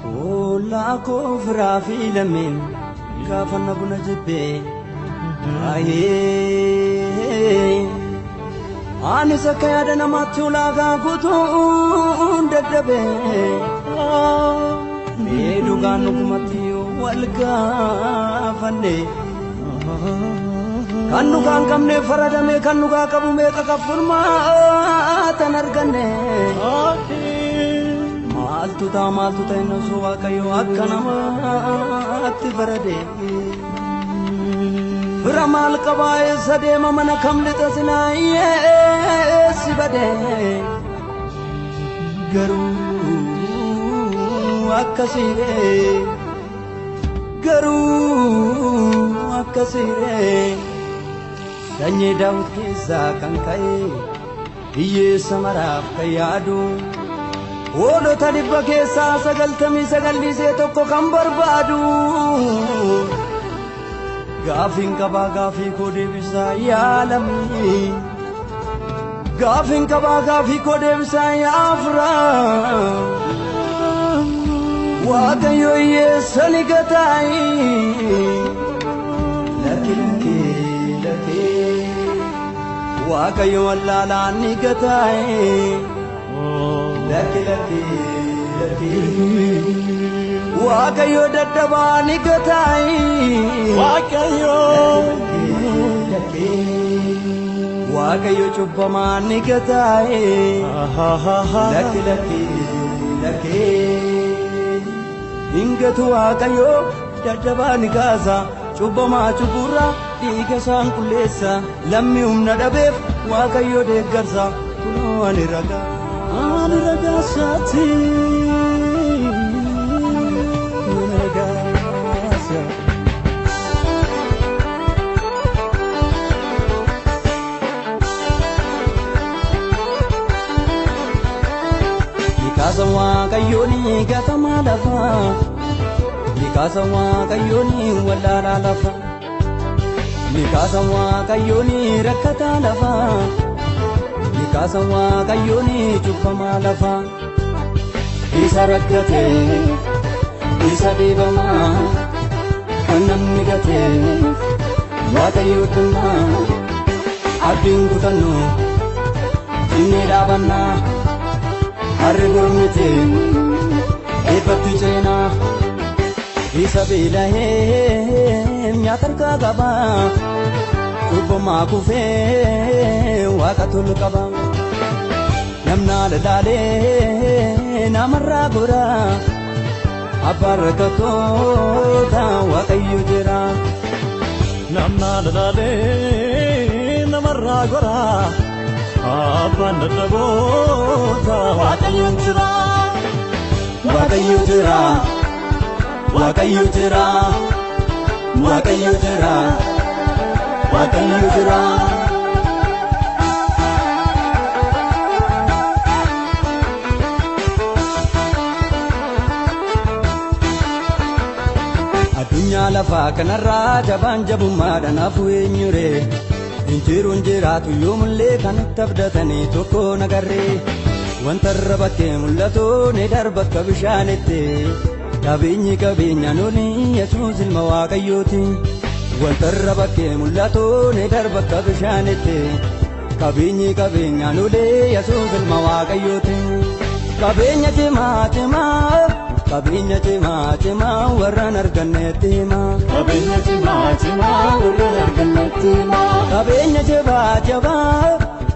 Ollaa koo firaa fi lameen gaafa na buna jibbee baay'ee anis akka yaada namaatti ulaagaa guutuun dadhabee mee dhugaan dhugumatti wal gaafanne kan dhugaan qabne faradame kan dhugaa qabu meeqa kan furmaatan arganne. Maaltu ta'a maaltu ta'e osoo Waaqayyo akka namaatti farade. Fira maal qabaa eessa deema mana kam lixa silaa eessi bade. Garuu akkasiiree garuu akkasiiree sanyii Daawit keessaa kan ka'e hiyyeessa maraaf kan yaadu. Hoolota 100 keessaa 99 dhiisee tokko kan barbaadu. Gaafiin qabaa gaafii koo deebisaa yaa lammii. Gaafiin qabaa gaafii koo deebisaa yaa firaa. Waaqayyo hiyyeessa ni gataayi. Lakki lakki lakki. Waaqayyo wallaalaa ni gataayi. Lakki lakki lakki. Waaqayyo dadhabaa ni gataayi. Waaqayyo lakki. Waaqayyo cubbamaa ni gataayi. Lakki lakki lakki. Hin gatu Waaqayyo dadhabaa ni kaasa. Cubbamaa cubburraa dhiiga isaan qulleessa. Lammi humna dhabeef Waaqayyo deeggarsa. Kunoo ani ragaa. Ani ragaa isaati. Ragaa isaati. Nikaasa Waaqayyoon gatamaa lafa. Nikaasa Waaqayyoon wallaalaa lafa. Nikaasa Waaqayyoon rakkataa lafa. Nikaasa Waaqayyoon cubbamaa lafa. Isa rakkatee isa dhiibamaa kan namni gatee Waaqayyootu himaa abdiin kutannu inni dhaabannaa harri gurmite eebbatti ceenaa isa beela'ee nyaata harkaa qaba cubbamaa kufee waaqa tolu qaba. Namna laalee namarraa gora abbaan rakkattoota Waaqayyo jira. Namna laalee namarraa gora abbaan dadhaboota Waaqayyo jira. Waaqayyo jira. Waaqayyo jira. Waaqayyo jira. Waaqayyo jira. Addunyaa lafaa kanarraa jabaan jabummaadhaan hafu eenyure Injiruun jiraatu yoomullee kan itti abdatanii tokko nagarree Wanta irra bakkee mul'atu ni darba akka bishaanitti Qabeenyi qabeenyaan olii Yesuus ilma Waaqayyooti Wanta irra bakkee mul'atu ni darba akka bishaanitti Qabeenyi qabeenyaan olii Yesuus ilma Waaqayyooti Qabeenya cimaa cimaa Qabeenya cimaa cimaa warraan argannetti himaa. Qabeenya cimaa cimaa warraan argannetti himaa. Qabeenya jabaa jabaa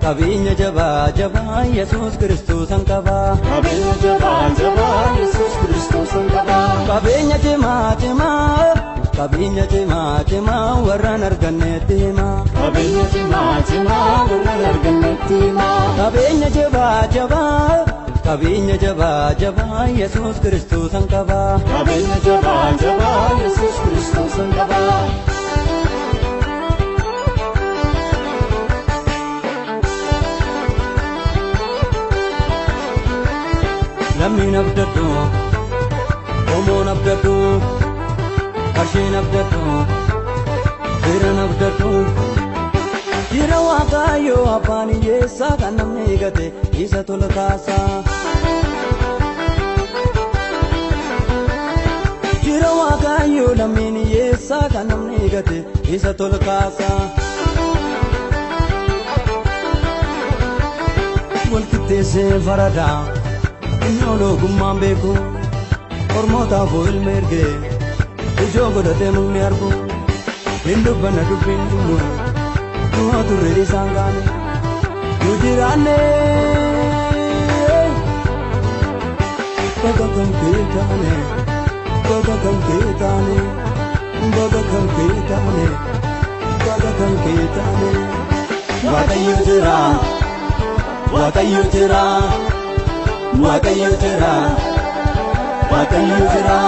Qabeenya jabaa jabaa Yesuus Kiristoosan qaba. Qabeenya jabaa jabaa Yesuus Kiristoosan qaba. Qabeenya cimaa cimaa qabeenya cimaa cimaa warraan arganneetti himaa. Qabeenya cimaa cimaa warraan arganneetti himaa. Qabeenya jabaa jabaa qabeenya jabaa jabaa Yesuus Kiristoosan qaba. Qabeenya jabaa jabaa Yesuus Kiristoosan qaba. Lammiin abdadhu, qomoon abdadhu, qarshiin abdadhu, firan abdadhu. Jira Waaqayyoo abbaan hiyyeessaa kan namni eegate isa tola kaasaa. Jira Waaqayyoo lammiin hiyyeessaa kan namni eegate isa tola kaasaa. Walqixxeessee faradaa. Inni ogummaan beeku ormootaaf ilma erge ijoo godhatee mukni argu hin dubbanna dubbiin dhumnu du'a turre isaan kaane nu jiraanne baga kan kee taane baga kan kee taane baga kan kee taane baga kan kee taane. Waaqayyo jira, Waaqayyo jira. Waaqayyo jira, Waaqayyo jira.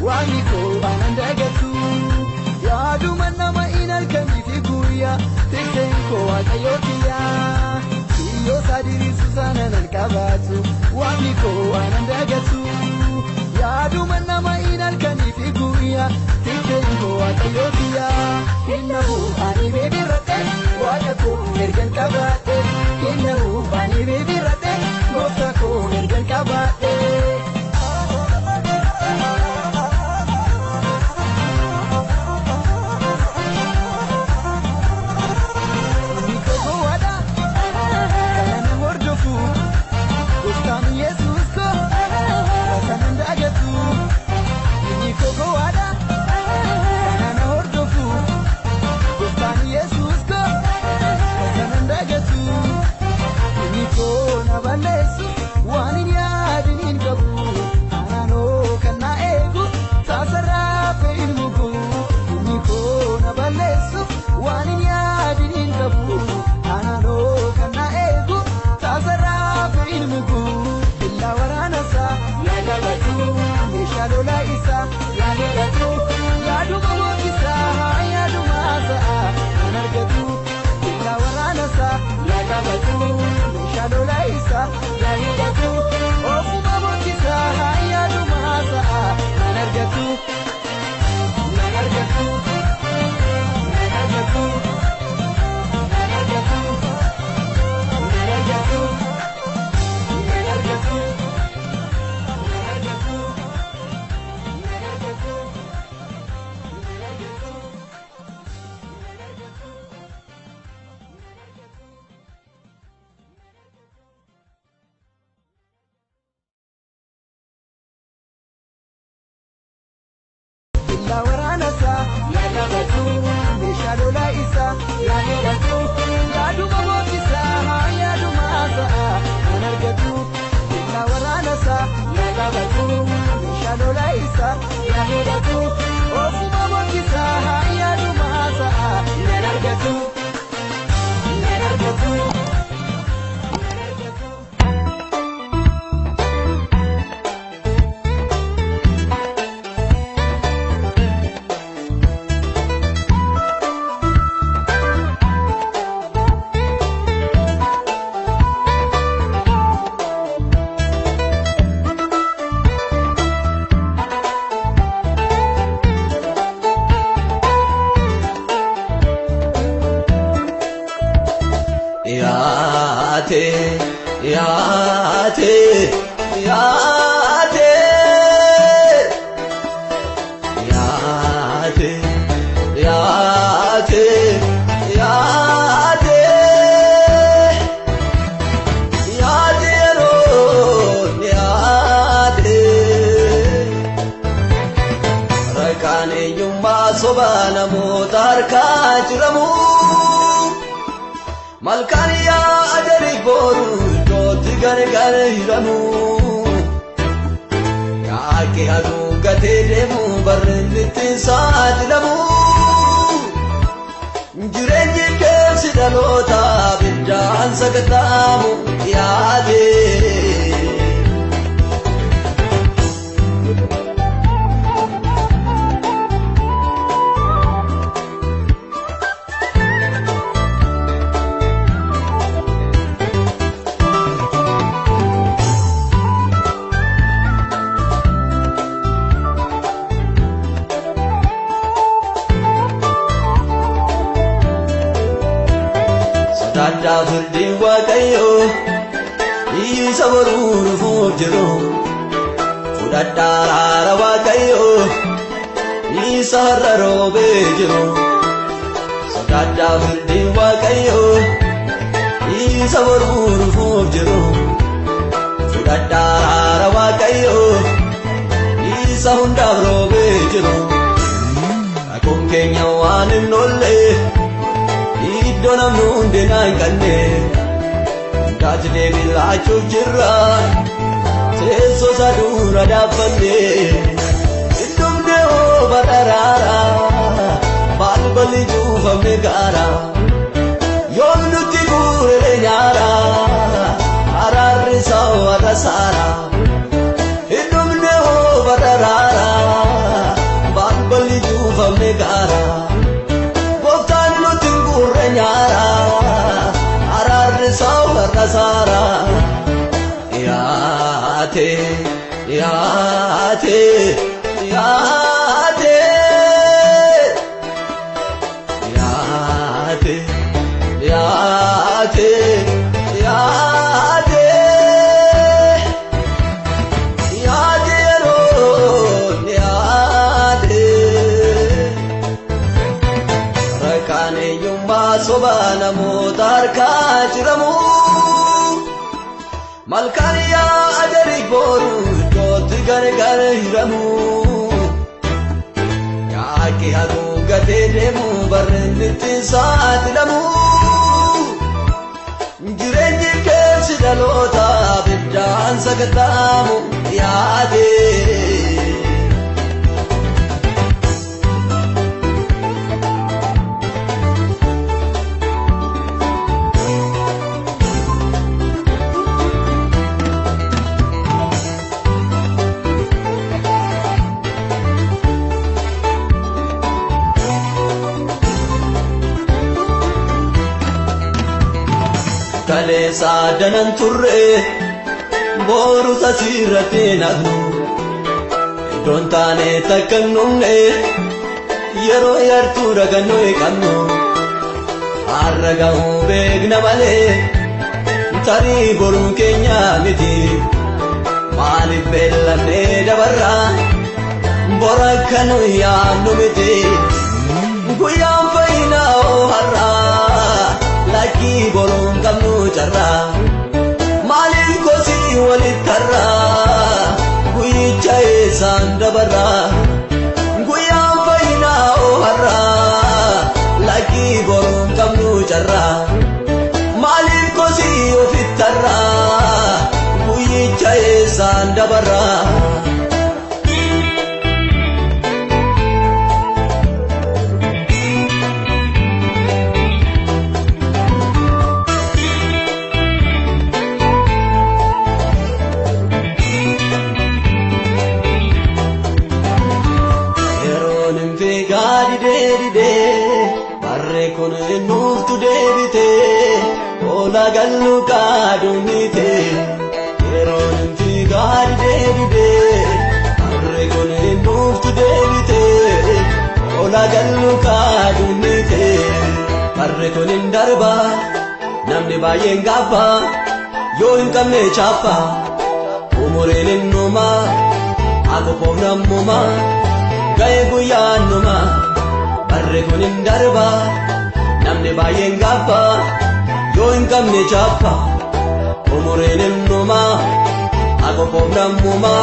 Waaqni koo anan dagatu. Yaaduma nama hin halkanii fi guyyaa tikseen koo waaqayyoo kiyyaa. Kiyyoo isaa diriirsu sana nan qabaatu waaqni koo anan dagatu. Yaaduma nama hin halkanii fi guyyaa tikseen koo waaqayyoo kiyyaa. Hinnahu ani bibirradhe waaqa koo ergan qabaadhe. Hinnahu ani bibirradhe gooftaa koo ergan qabaadhe. Hidumne ho bararaara. kasaara yaate yaate yaate yaate yaate yaate yaate yeroon yaate rakkaan eenyummaa sobaa namoota harkaa jiramu malkaan yaadari boru iddootti gargar hiramu yaaqi haguuggatee deemu barreen itti saaxilamu jireenyi keessi dhalootaaf iddaan sakattaamu yaade. Kaleessa danan turre boru sasirratti naqnu iddoon taane takka hin dhumne yeroo yartuu dhagannoo qabnu har'a ga'uu beekna malee tarii boruu keenya miti maaliif beellamnee dabarra bora akka nu yaadnu miti guyyaan fayyinaa oo har'aa. Lakkii boruun qabnu carraa maaliif kosii walitti har'aa guyyicha eessaan dabarraa guyyaan fayyinaa oo har'aa lakkii boruun qabnu carraa maaliif kosii ofitti har'aa guyyicha eessaan dabarraa. Barree kun nuuftu deebite ola gallu kaadhuunite yeroon fiigaa deebite barree kun nuuftu deebite ola gallu kaadhuunite barree kun hin darba namni baay'een gaaffa yoo hin qabne chaappa umuriin hin numa akokoof nammuma ga'ee guyyaan numa. Barree kun hin darba namni baay'een gaaffa yoo hin qabne chaappa umuriin hin numa akokoof nammuma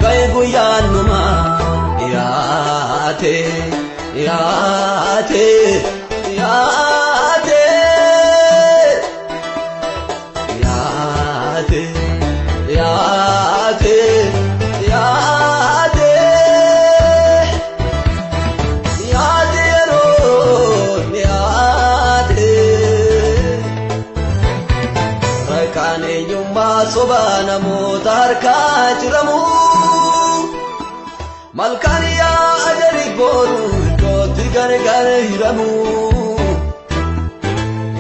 ga'ee guyyaan numa yaate yaate yaate yaate yaate yaate. Soba namoota harkaa jiramu malkaan yaadari boru iddootti gargar hiramu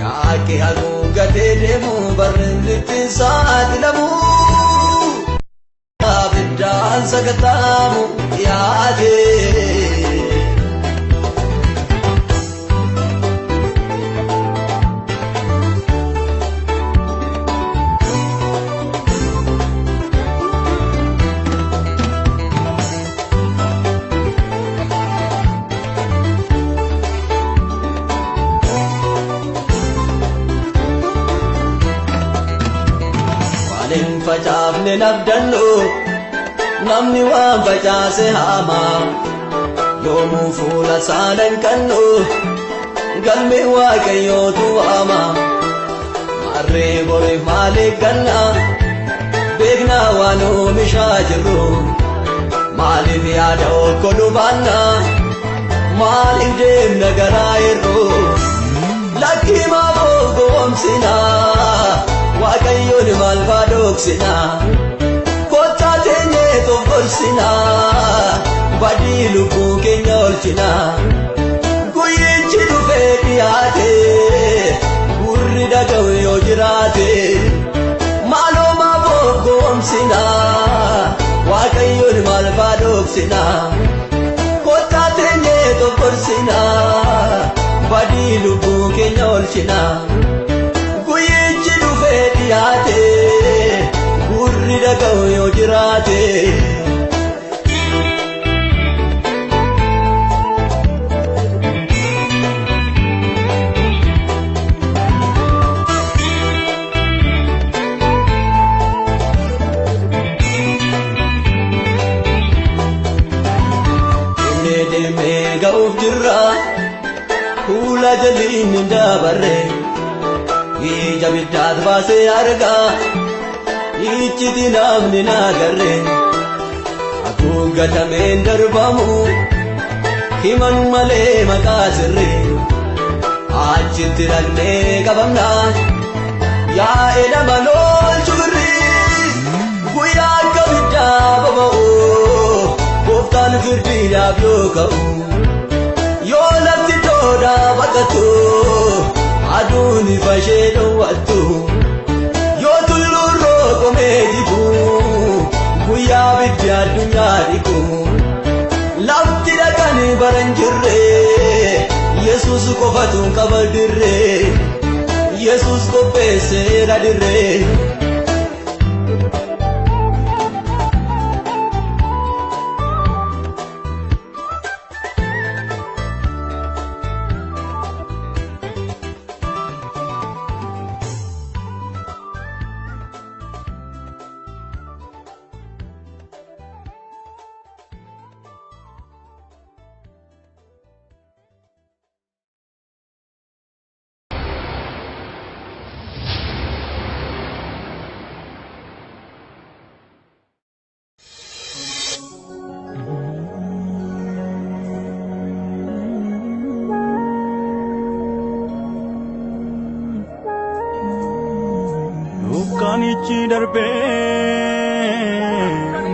yaaqi haguuggatee deemu barreen itti saaxilamu abiddaan sakattaamu yaade. Facaafne nabdannu namni waan facaase haamaa yoomuu fuula saanan kannu galmi waaqayyootu waama maarree boriif maaliif ganna beeknaa waan oomishaa jirru maaliif yaada okkoluu baanna maaliif deemna garaa irru lakkii maaf of goomsinaa. Waaqayyoon maal faa dhoksinaa kottaa teenyee tofgolsinaa badii lubbuu keenya olchinaa guyyichi dhufee dhiyaate gurri dhaga'u yoo jiraate gorsinaa kottaa teenyee tokkorsinaa badii lubbuu keenya oolchinaa guyyichi dhufee dhiyaate gurri dhaga'u yoo jiraate. Ga'uuf jirra fuula jalliin hin dabarre ija biddaat baasee argaa iccitii namni naagarre haguuggatameen darbamu himan malee maqaa sirri achitti dhaqnee qabamna yaa'ee nama lolchu birri guyyaa akka biddaa boba'u gooftaan firdiidhaaf yoo ka'u. Yoo lafti toodhaa baqatu aduun ifa ishee dhowwattu yoo tulluun rooqomee jigu guyyaa biddi addunyaa dhiqu lafti dhaqanii bara hin jirre Yesuus qofatu qaba dirre Yesuus qopheesseera dirre. Dukkaanichi darbee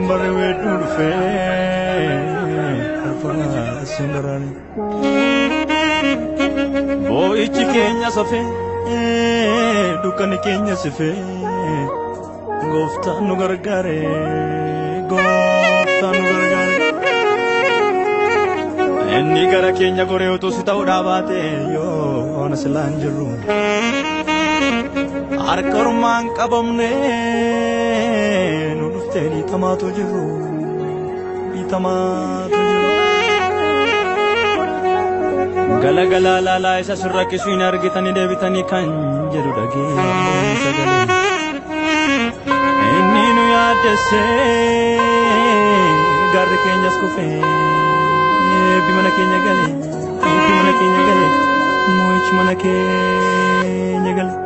barri weedduu dhufee arfaa baraani. Boo'ichi keenya safee dukkanni keenya sifee gooftaan nu gargaare gooftaan nu gargaare. Inni gara keenya goree utuu si ta'uu baate yoo na silaan jirru. Harka ormaan qabamne nu dhuftee dhiitamaatu jiru dhiitamaatu jiru. Galagalaa laalaa isa sin rakkisu hin argitanii deebitanii kan jedhu dhagee sagalee. Inni nu yaaddessee garri keenyas kufee eebbi mana keenya galee eebbi mana keenya galee moo'ichi mana keenya galee.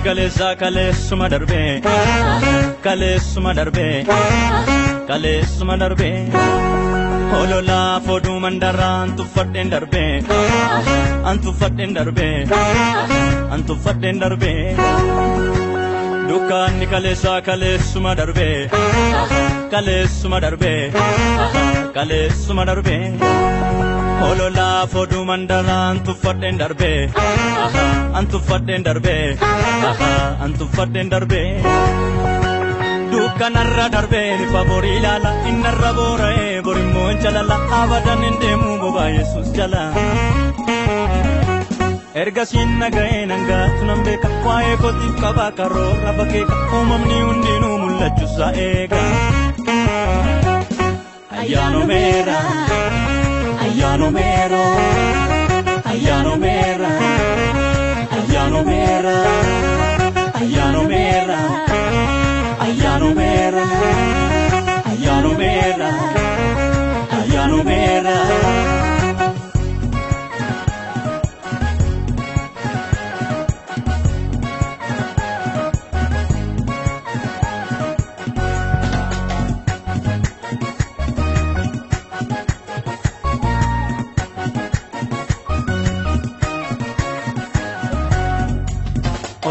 Kaleessa kaleessuma darbee kaleessuma darbee kaleessuma darbee hololaa foduu mandaraa antuffadheen darbee antuffadheen darbee antuffadheen darbee dukkaanni kaleessa kaleessuma darbee kaleessuma darbee kaleessuma darbee hololaa foduu mandaraa antuffadheen darbee antuffadheen darbee antuffadheen darbee dukkanarra darbee ifa borii ilaala innarra boora'ee borimmoo jalala abadan hin deemu bobaa Yesuus jala. Ergasiin naga'ee nangaatu nan beeka waa'ee kootiif qabaa karoora bakkeeka uumamni hundinuu mul'achuusaa eega. Ayyaanomeera ayyaanomeera ayyaanomeera ayyaanomeera ayyaanomeera ayyaanomeera ayyaanomeera ayyaanomeera.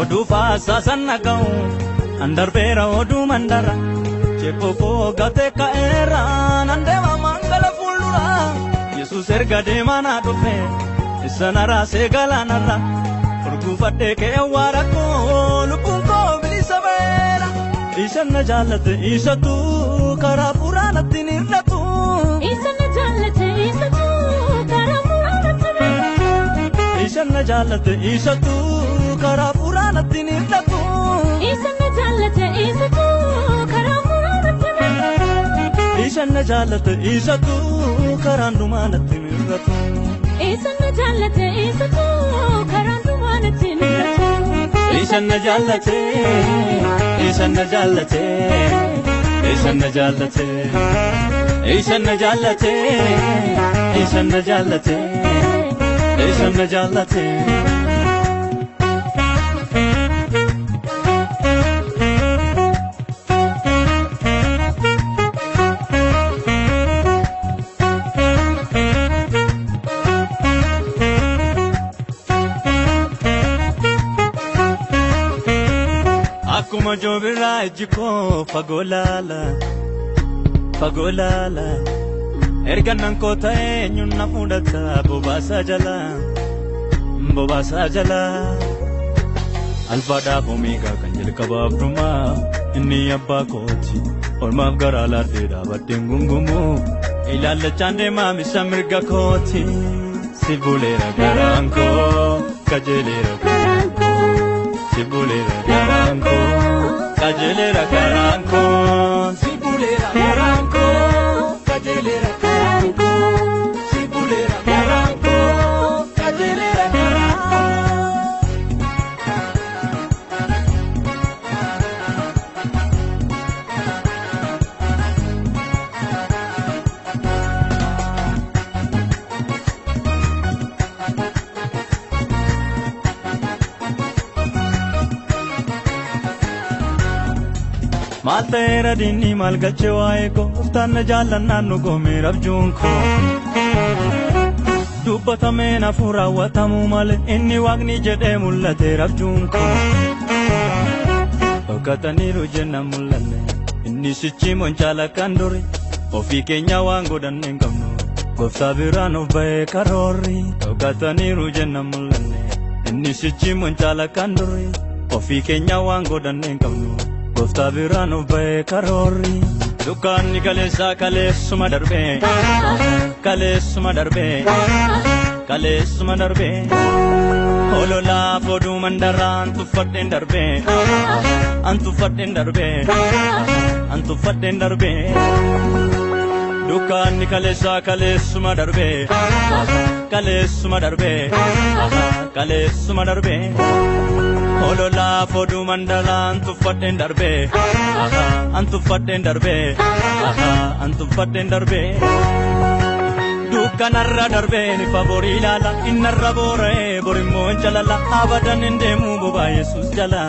Oduu faasaa sanna ga'u andarbeera oduu mandara Cheepoo gatee ka'eera nan deema mangala fuuldura Yesuus erga deemaa naa dhufe isa na raasee galaanarra Urguufadhee ka'ee waara koo lubbuun koo bilisa ba'eera Isa na jaallate isatu karaa furaa natti hin hir'atu. Isa na jaallate isatu karaa furaa natti hin hir'atu. Isa na jaallate isatu karaa furaa natti hin hir'atu. Isa na jaallate isatu karaa furaa natti hin hir'atu. Isa na jaallate isatu karaan dhumaa natti hin hir'atu. Isa na jaallate isatu karaan dhumaa natti hin hir'atu. Isa na jaallate, isa na jaallate, isa na jaallate, isa na jaallate, isa na jaallate, isa na jaallate. Akkuma joobirraa ijji koo fagoo laala, fagoo laala. Erga nan koo ta'e eenyuun na fudhata bobaasaa jala, bobaasaa jala. Alfaadhaaf omeegaa kan jalqabaaf dhumaa inni abbaa kooti. Ormaaf garaa laaddee dhaabbaddeen gungumu ilaallachaan deemaa misa mirga kooti. Si buleera garaan koo qajeeleera garaan koo. Si buleera garaan koo qajeeleera garaan koo. Si buleera garaan koo qajeeleera garaan koo. Si buleera garaan koo qajeeleera garaan koo. Maal ta'eera diinni maal galchee waa'ee koo gooftaan na jaallannaan nu goomeera abjuun koo. Dubbatamee naafuu raawwatamuu malee inni waaqni jedhee mul'ateera abjuun koo. Dhokataniiru jennaan mul'anne inni sichi moncaala kan duri ofii keenya waan godhanne hin qabnu gooftaa biraan of ba'ee karoorri. Dhokataniiru jennaan mul'anne inni sichi moncaala kan duri ofii keenya waan godhanne hin qabnu. Gooftaa biraan of ba'ee karoorri. Dukkaanni kaleessaa kaleessuma darbee kaleessuma darbee kaleessuma darbee. Ololaaf oduu mandaraa an tuffadheen darbee an tuffadheen darbee an tuffadheen darbee. Dukkaanni kaleessaa kaleessuma darbee kaleessuma darbee kaleessuma darbee. Ololaaf oduu mandaraa an tuffadheen darbee an tuffadheen darbee an tuffadheen darbee. Dukkanarra darbee ni faaborii ilaala innarra boora'ee borimmoo hin calala abadan hin deemu bobaa Yesuus jala.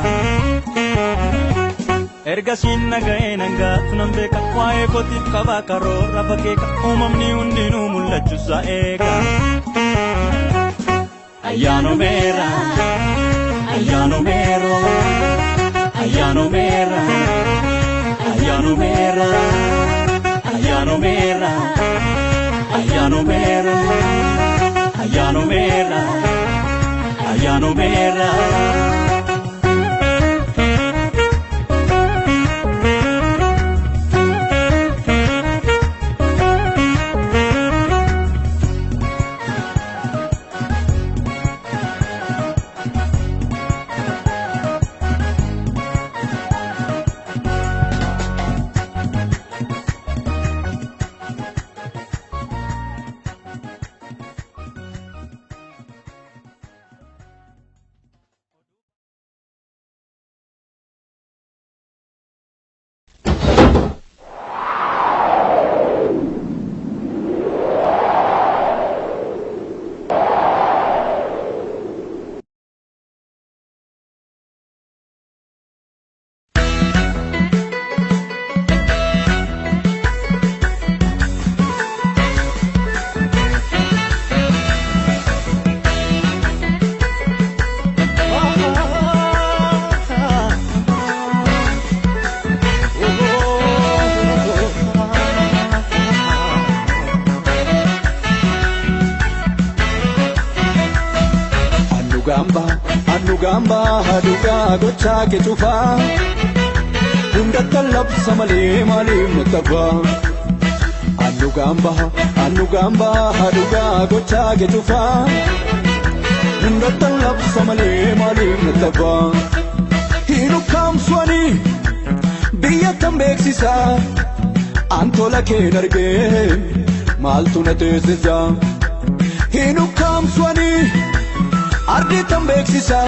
Ergasiin naga'ee nangaatu nan beeka waa'ee kootiif qabaa karoora bakkeeka uumamni hundinuu mul'achuusaa eega. Ayyaanomeera ayyaanomeera ayyaanomeera ayyaanomeera ayyaanomeera ayyaanomeera ayyaanomeera ayyaanomeera. Annu gamba dhugaa gochaa kee cufaa hundatti labsa malee maaliif na tafa. Annu gamba dhugaa gochaa kee cufaa hundatti labsa malee maaliif na tafa. Hin ukkaamsuani biyya tan beeksisa antola kee dargee maaltu na teessisa. Hin ukkaamsuani ardi tan beeksisa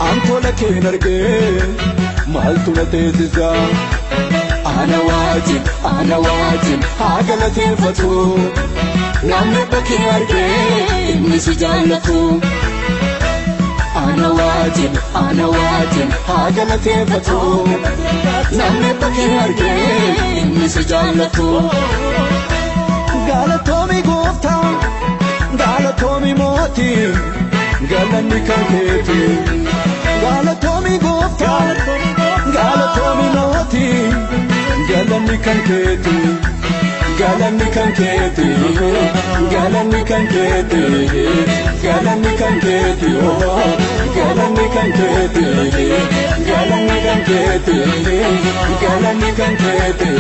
antola kee dargee maaltu na teessisa. Ana waajin haa galateeffatu namni bakkee argee inni si jaallatu. Ana waajin haa galateeffatu namni bakkee argee inni si jaallatu. Galatoomi gooftaa galatoomi mootii galanni kan keeti. Galatoomi gooftaa galatoomi mootii galanni kan keeti. Galanni kan keeti galanni kan keeti galanni kan keeti galanni kan keeti galanni kan keeti galanni kan keeti.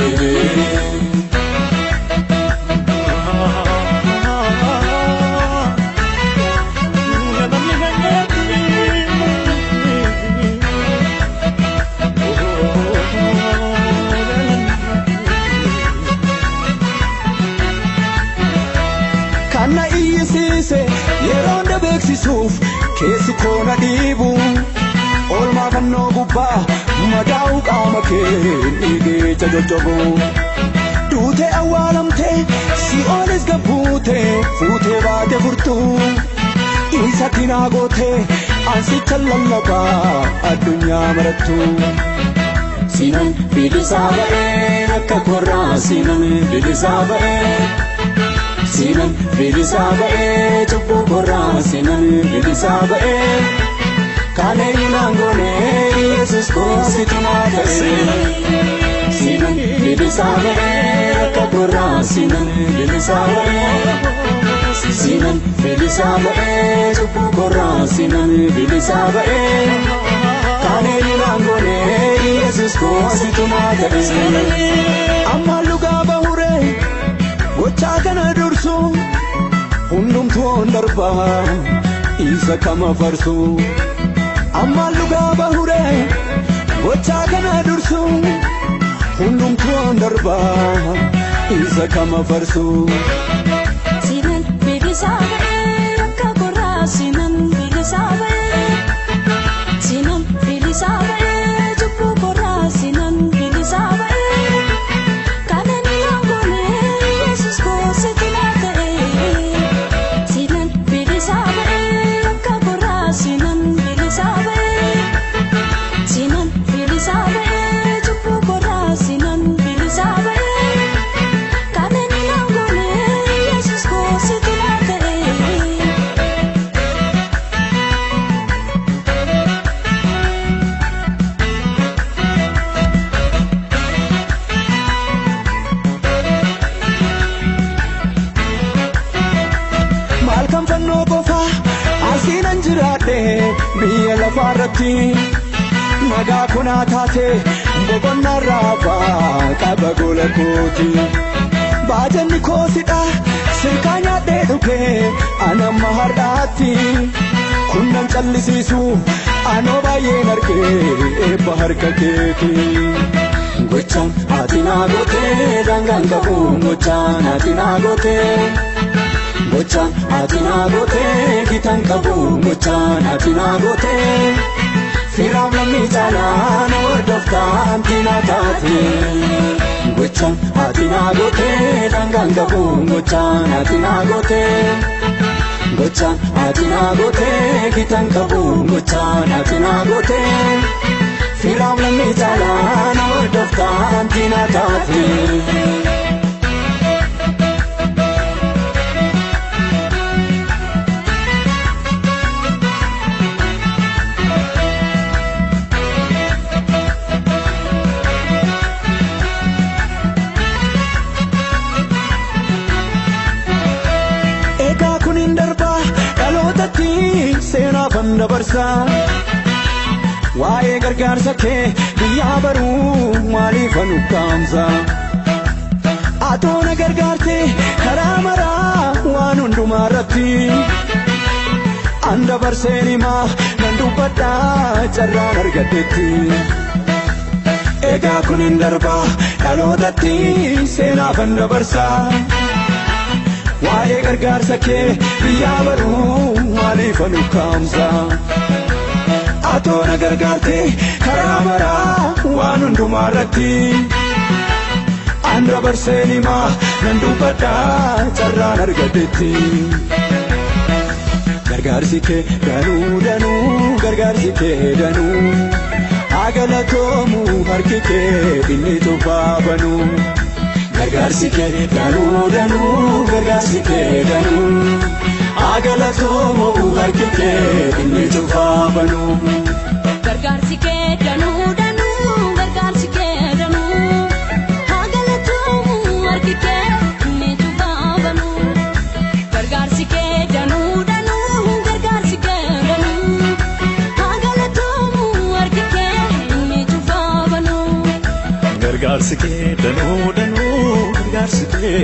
Kana iyyisiise yeroo na beeksisuuf keessi koo na dhiibu oolmaa fannoo gubbaa madaa'uu qaama kee dhiigee coccobu. Duutee awwaalamtee si'oolis gabbuutee fuutee baate furtuu isatti naa gootee ansicha lallabaa addunyaa marattu. Sinan bilisaa ba'ee akka korraa sinan bilisaa ba'ee. Sinan bilisaa ba'ee cubbuu korraa sinan bilisaa ba'ee kalee inaan goonee Yesuus koositu naa ta'e. Sinan bilisaa ba'ee akka korraa sinan bilisaa ba'ee. Sinan bilisaa ba'ee cubbuu korraa sinan bilisaa ba'ee kalee inaan goonee Yesuus koositu naa ta'e. Amma lugaa bahuree gochaa kana dursu hundumtuun darbaa isa kama farsu. Amma lugaa bahuree gochaa kana dursu hundumtuun darbaa isa kama farsu. Sinan bilisaa ba'ee akka korraa sinan bilisaa ba'ee. Sinan bilisaa ba'ee cubbuu korraa sinan bilisaa ba'ee. Sinan bilisaa ba'ee akka korraa sinan bilisaa ba'ee. Sinan bilisaa ba'ee cubbuu korraa sinan bilisaa ba'ee. Kanan inaan goonee Yesuus koositu naa ta'e. Maal kan fannoo qofaa asiinan jiraadhe biyya lafaarratti nagaa kunaa taate boqonnaa raafaa qaba gola kooti. Baajanni koosidha sirkaa nyaadhee dhugee anamma har'aatti kunnan callisiisu anoo baay'een argee eebba harka keeti. Gochaan ati naa gootee daangaan qabu gochaan ati naa gootee. Gochaan ati naa gootee gitaan qabu gochaan ati naa gootee. Firaaf lammii caalaa na hordoftaa anti naa taate. Gochaan ati naa gootee daangaan qabu gochaan ati naa gootee. Gochaan ati naa gootee gitaan qabu gochaan ati naa gootee. Firaaf lammii caalaa na hordoftaa anti naa taate. Egaa kun hin darbaa dhalootatti seenaa. dabarsa waa'ee gargaarsa kee biyyaa baruu maaliif anu kaamsa atoo na gargaarte karaa maraa waan hundumaa irratti an dabarseen himaa nan dubbadhaa carraan argadhetti. Egaa kun hin darbaa dhalootatti seenaaf an dabarsa. Waa'ee gargaarsa kee biyyaa baruu maaliif anu kaamsa atoo na gargaarte karaa maraa waan hundumaa irratti an dabarseen himaa nan dubbadhaa carraan argadhetti. Gargaarsi kee danuu danuu gargaarsi kee danuu haa galatoomu harki kee inni tufaa banuu. Gargaarsi kee danuu danuu gargaarsi kee danuu haa galatoomu harki kee inni tufaa banuu. Gargaarsi kee danuu danuu gargaarsi kee danuu haa galatoomu harki kee inni tufaa banuu. Gargaarsi kee danuu danuu gargaarsi kee danuu haa galatoomu harki kee inni tufaa banuu. Gargaarsi kee danuu danuu gargaarsi kee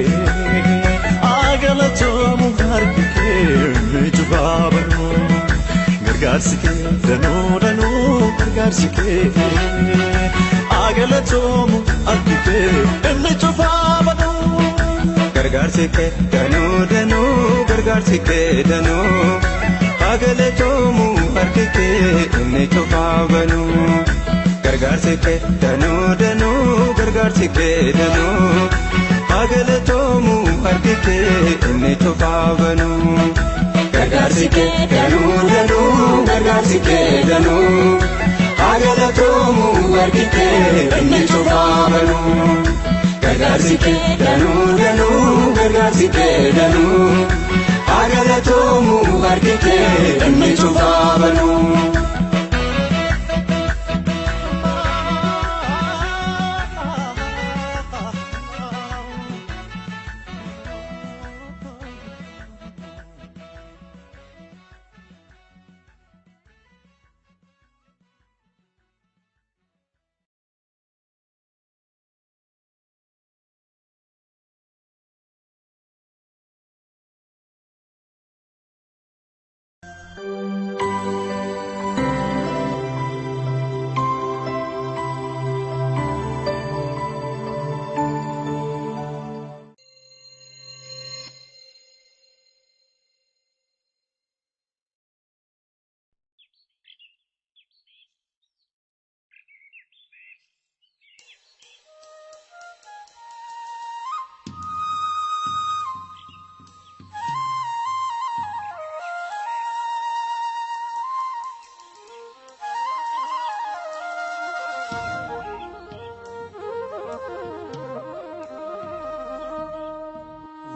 haa galatoomu harki kee inni tufaa banuu. Gargaarsi kee danuu danuu gargaarsi kee haa galatoomu harki kee inni tufaa banuu. Gargaarsi kee danuu danuu gargaarsi kee danuu haa galatoomu harki kee inni tufaa banuu. Gargaarsi kee danuu danuu gargaarsi kee danuu haa galatoomu harki kee inni tufaa banuu. Gargaarsi kee danuu danuu gargaarsi kee danuu haa galatoomu harki kee inni tufaa banuu. Gargaarsi kee danuu danuu gargaarsi kee danuu haa galatoomu harki kee inni tufaa banuu.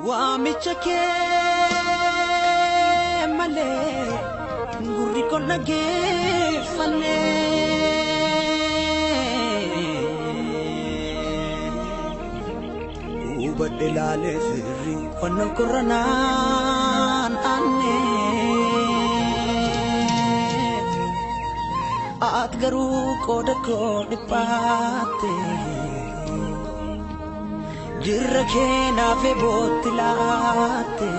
Waamicha kee malee gurri koo dhaggeeffanne. Hubadhe laalee sirrii fannoon korranaan aanne. Ati garuu qooda koo dhiphaatte. Jirra kee naaf bootti laatte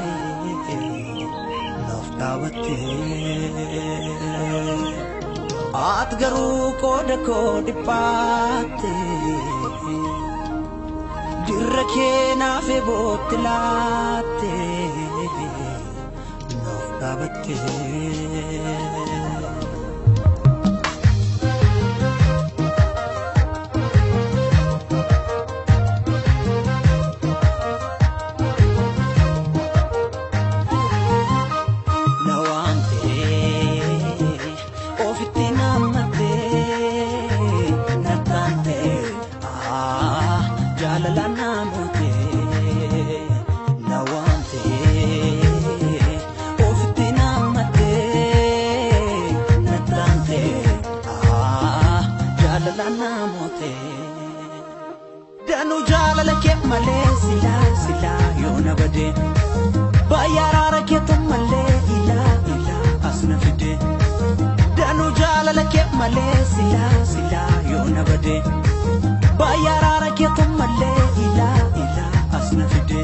naaf dhaabatte. Ati garuu qooda koo dhiphaatte. Jirra kee naaf bootti laatte naaf dhaabatte. Danu jaalala kee malee silaa silaa yoona badee baay'ee araara keetu malee ilaa ilaa as na fide malee silaa silaa yoona bade baay'ee araara keetu malee ilaa ilaa as na fide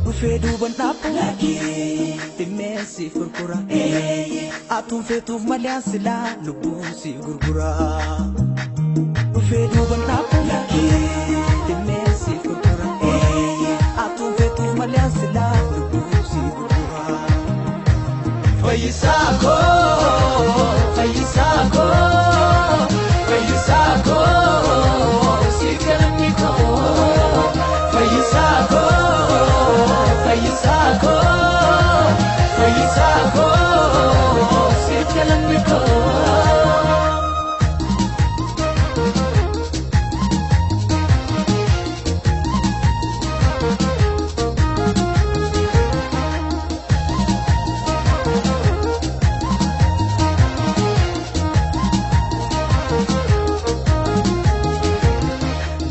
dhufee duuban dhaabbu lakkee dhimmeessi furkura atuun feetuuf malee silaa lubbuun si gurgura dhufee duuban dhaabbu lakkee dhimmeessi furkura atuun feetuuf malee silaa lubbuun si gurgura. Fayyisaa koo, fayyisaa koo, fayyisaa koo, si galanni koo. Fayyisaa koo, fayyisaa koo, fayyisaa koo, si galanni koo.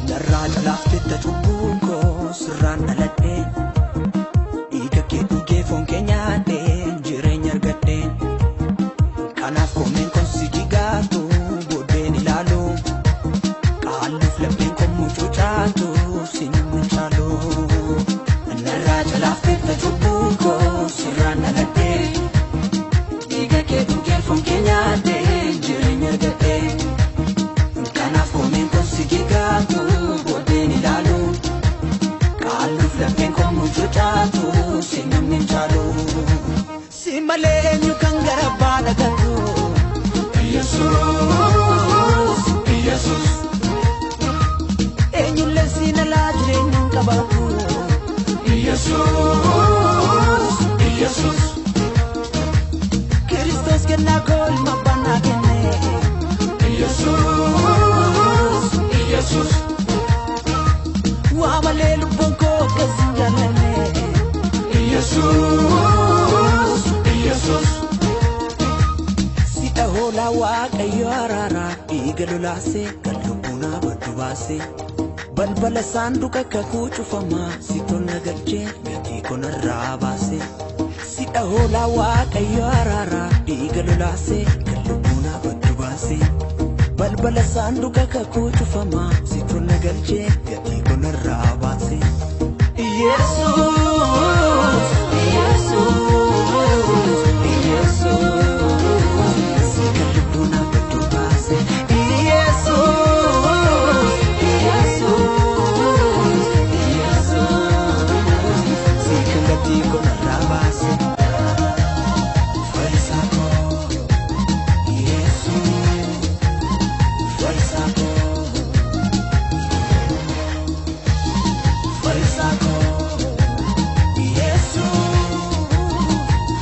Narraa calaaftetta cubbuun koo sirraan dhaladhee dhiiga kee dhugee foon kee nyaadhee jireenya argadhee kanaaf koomeen koon si jigaatu booddeen ilaalu qaalluuf lapheen koo mucucaatu si namni caalu. Narraa calaaftetta cubbuun koo sirraan dhaladhee dhiiga kee dhugee foon kee nyaadhee jireenya argadhee. Kanaaf koomeen kun si jigaatu booddeen ilaalu qaalluuf lapheen koo mucucaatu si namni hin caalu. Si malee eenyu kan gara baala gatu. Yesuus, Yesuus, Eenyullee si nalaa jireenya hin qabaatu. Yesuus, Yesuus, Kiristoos kennaa koo ilma abbaan naa kenne. Yesuus, Yesuus, Waa malee lubbuun koo akkas hin jaallanne. Yesuus, Yesuus. Sidha hoolaa waaqayyo araaraa dhiiga lolaasee kan lubbuun baddu baasee balbala saanduqa kakuu cufamaa si tolna galchee gatii konarraa baasee sidha hoolaa waaqayyo araaraa dhiiga lolaasee kan lubbuun baddu baasee balbala saanduqa kakuu cufamaa si tolna galchee gatii konarraa baasee. Yesuus, Yesuus, Yesuus, si kan lubbuun baddu baase. Yesuus, Yesuus, Yesuus, si kan gatii konarraa baase. Fayyisaa koo, Yesuus, fayyisaa koo, fayyisaa koo. Yesuus,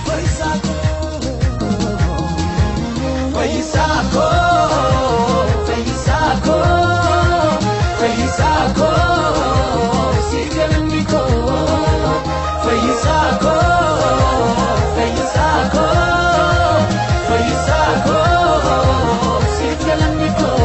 fayyisaa koo. Fayyisaa koo, fayyisaa koo, fayyisaa koo, si galanni koo. Fayyisaa koo, fayyisaa koo, fayyisaa koo, si galanni koo.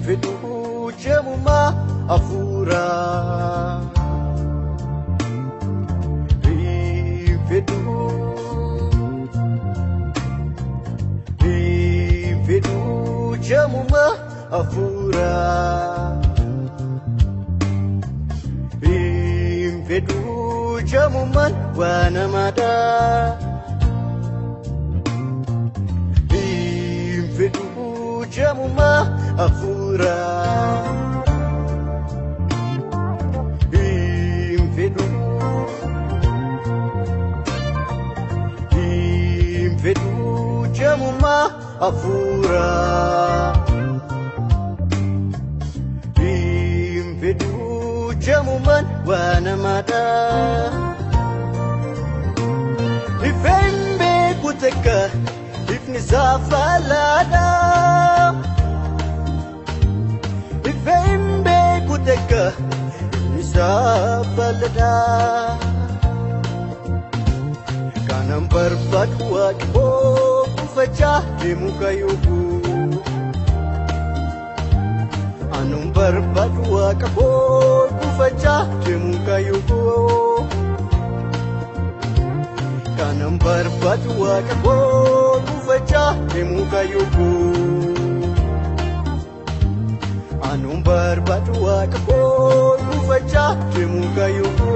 Fedhuu jemumaa hafuuraa. Fedhuu jemumaa hafuuraa. Jamummaan waa namaadha. Hin fedhu jamummaa hafuura. Hin fedhu. Hin fedhu jamummaa hafuura. Hin fedhu jamummaan waa namaadha. Ifeen beeku takka ifni saafalaadha. Ifeen beeku takka ifni saafalaadha. Kanan barbaadu waaqoo kuufachaa deemu kayyooku. Anuun barbaadu waaqa koo kuufachaa deemu kayyooku. Kanan barbaadu waaqa koo kuufachaa deemu kayyooku. Anuun barbaadu waaqa koo kuufachaa deemu kayyooku.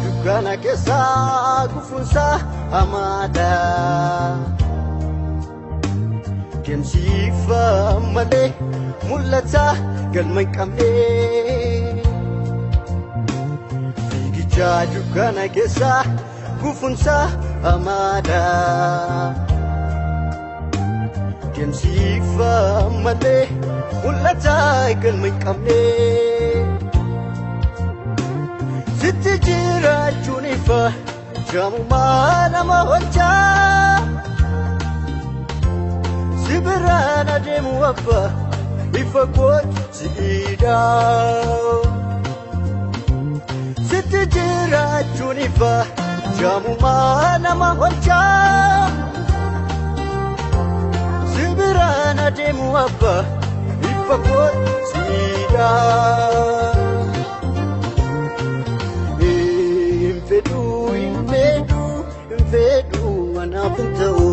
Dukkana keessa kufuunsa hamaadha. Deemsi ifa malee mul'ata galma hin qabne. Fiigicha dukkana keessa kufuunsa hamaadha. Deemsi ifa malee mul'ata galma hin qabne. Sitti jiraachuun ifa jamummaa nama hojjaa. Si biraan adeemu abba ifa kootu siidha. Sitti jiraachuun ifa jamummaa nama hojjaa. Si biraan adeemu abba ifa kootu siidha. Hin fedhu hin fedhu hin fedhu anaaf hin ta'u.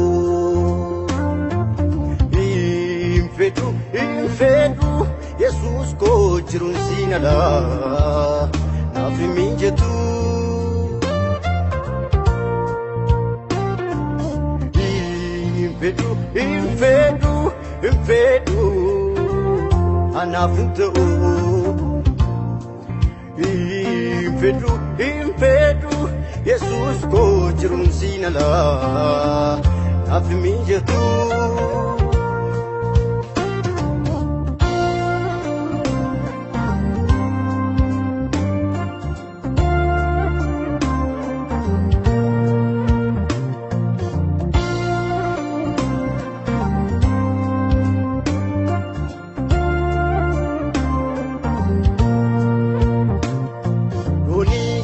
Hin fedhu hin fedhu Yesuus koo jiruun siin ala naaf hin mijatu. Hin fedhu hin fedhu hin fedhu anaaf hin ta'u. Hin fedhu hin fedhu Yesuus koo jiruun siin ala naaf hin mijatu.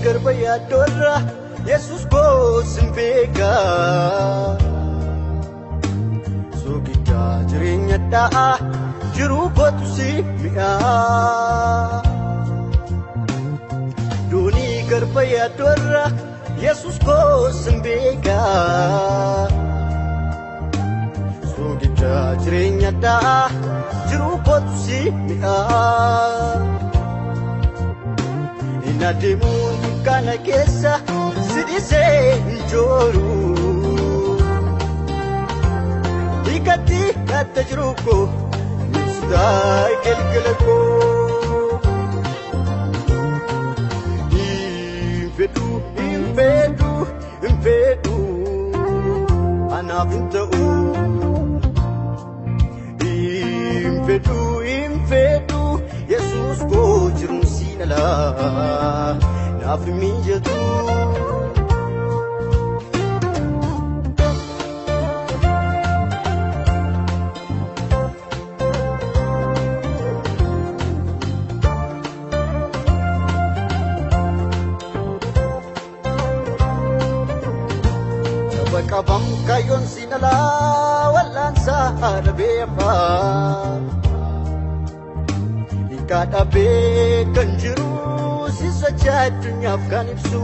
Garba yaaddoorra Yesuus koo sin beeka. Soogidda jireenya dha'a jiruu kootu si mi'a. Doonii garba yaaddoorra Yesuus koo sin beeka. Soogidda jireenya dha'a jiruu kootu si mi'a. Adeemuun dukkana keessa si dhiisee hin jooru. Hiikatti naatta jiru koo ibsitaa galgala koo. Hin fedhu hin fedhu hin fedhu anaaf hin ta'u. Hin fedhu hin fedhu Yesuus koo jiruun siin ala naaf hin mijatu. Qabam kayoon siin ala wal'aansa haadha beekaa. Hiikaa dhabee kan jiru si sochii addunyaaf kan ibsu.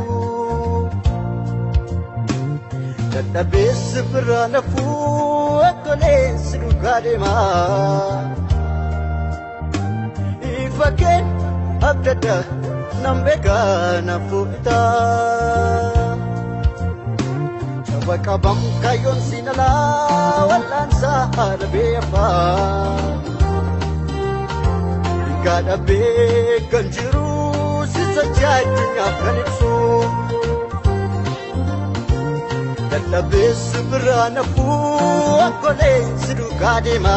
Dadhabeessi biraa nafuu akkoleensi duukaa deema. Ifa kee abdadda nan beekaa naafuu bitaa. Saba qabam kaayyoon siin alaa wal'aansaa haala beekaa. Hiikaa dhabee kan jiru si sochii addunyaaf kan ibsu. Dadhabeessi biraa nafuu akkoleensi duukaa deema.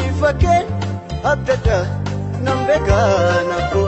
Ifa kee abdadda nan beekaa naafuu.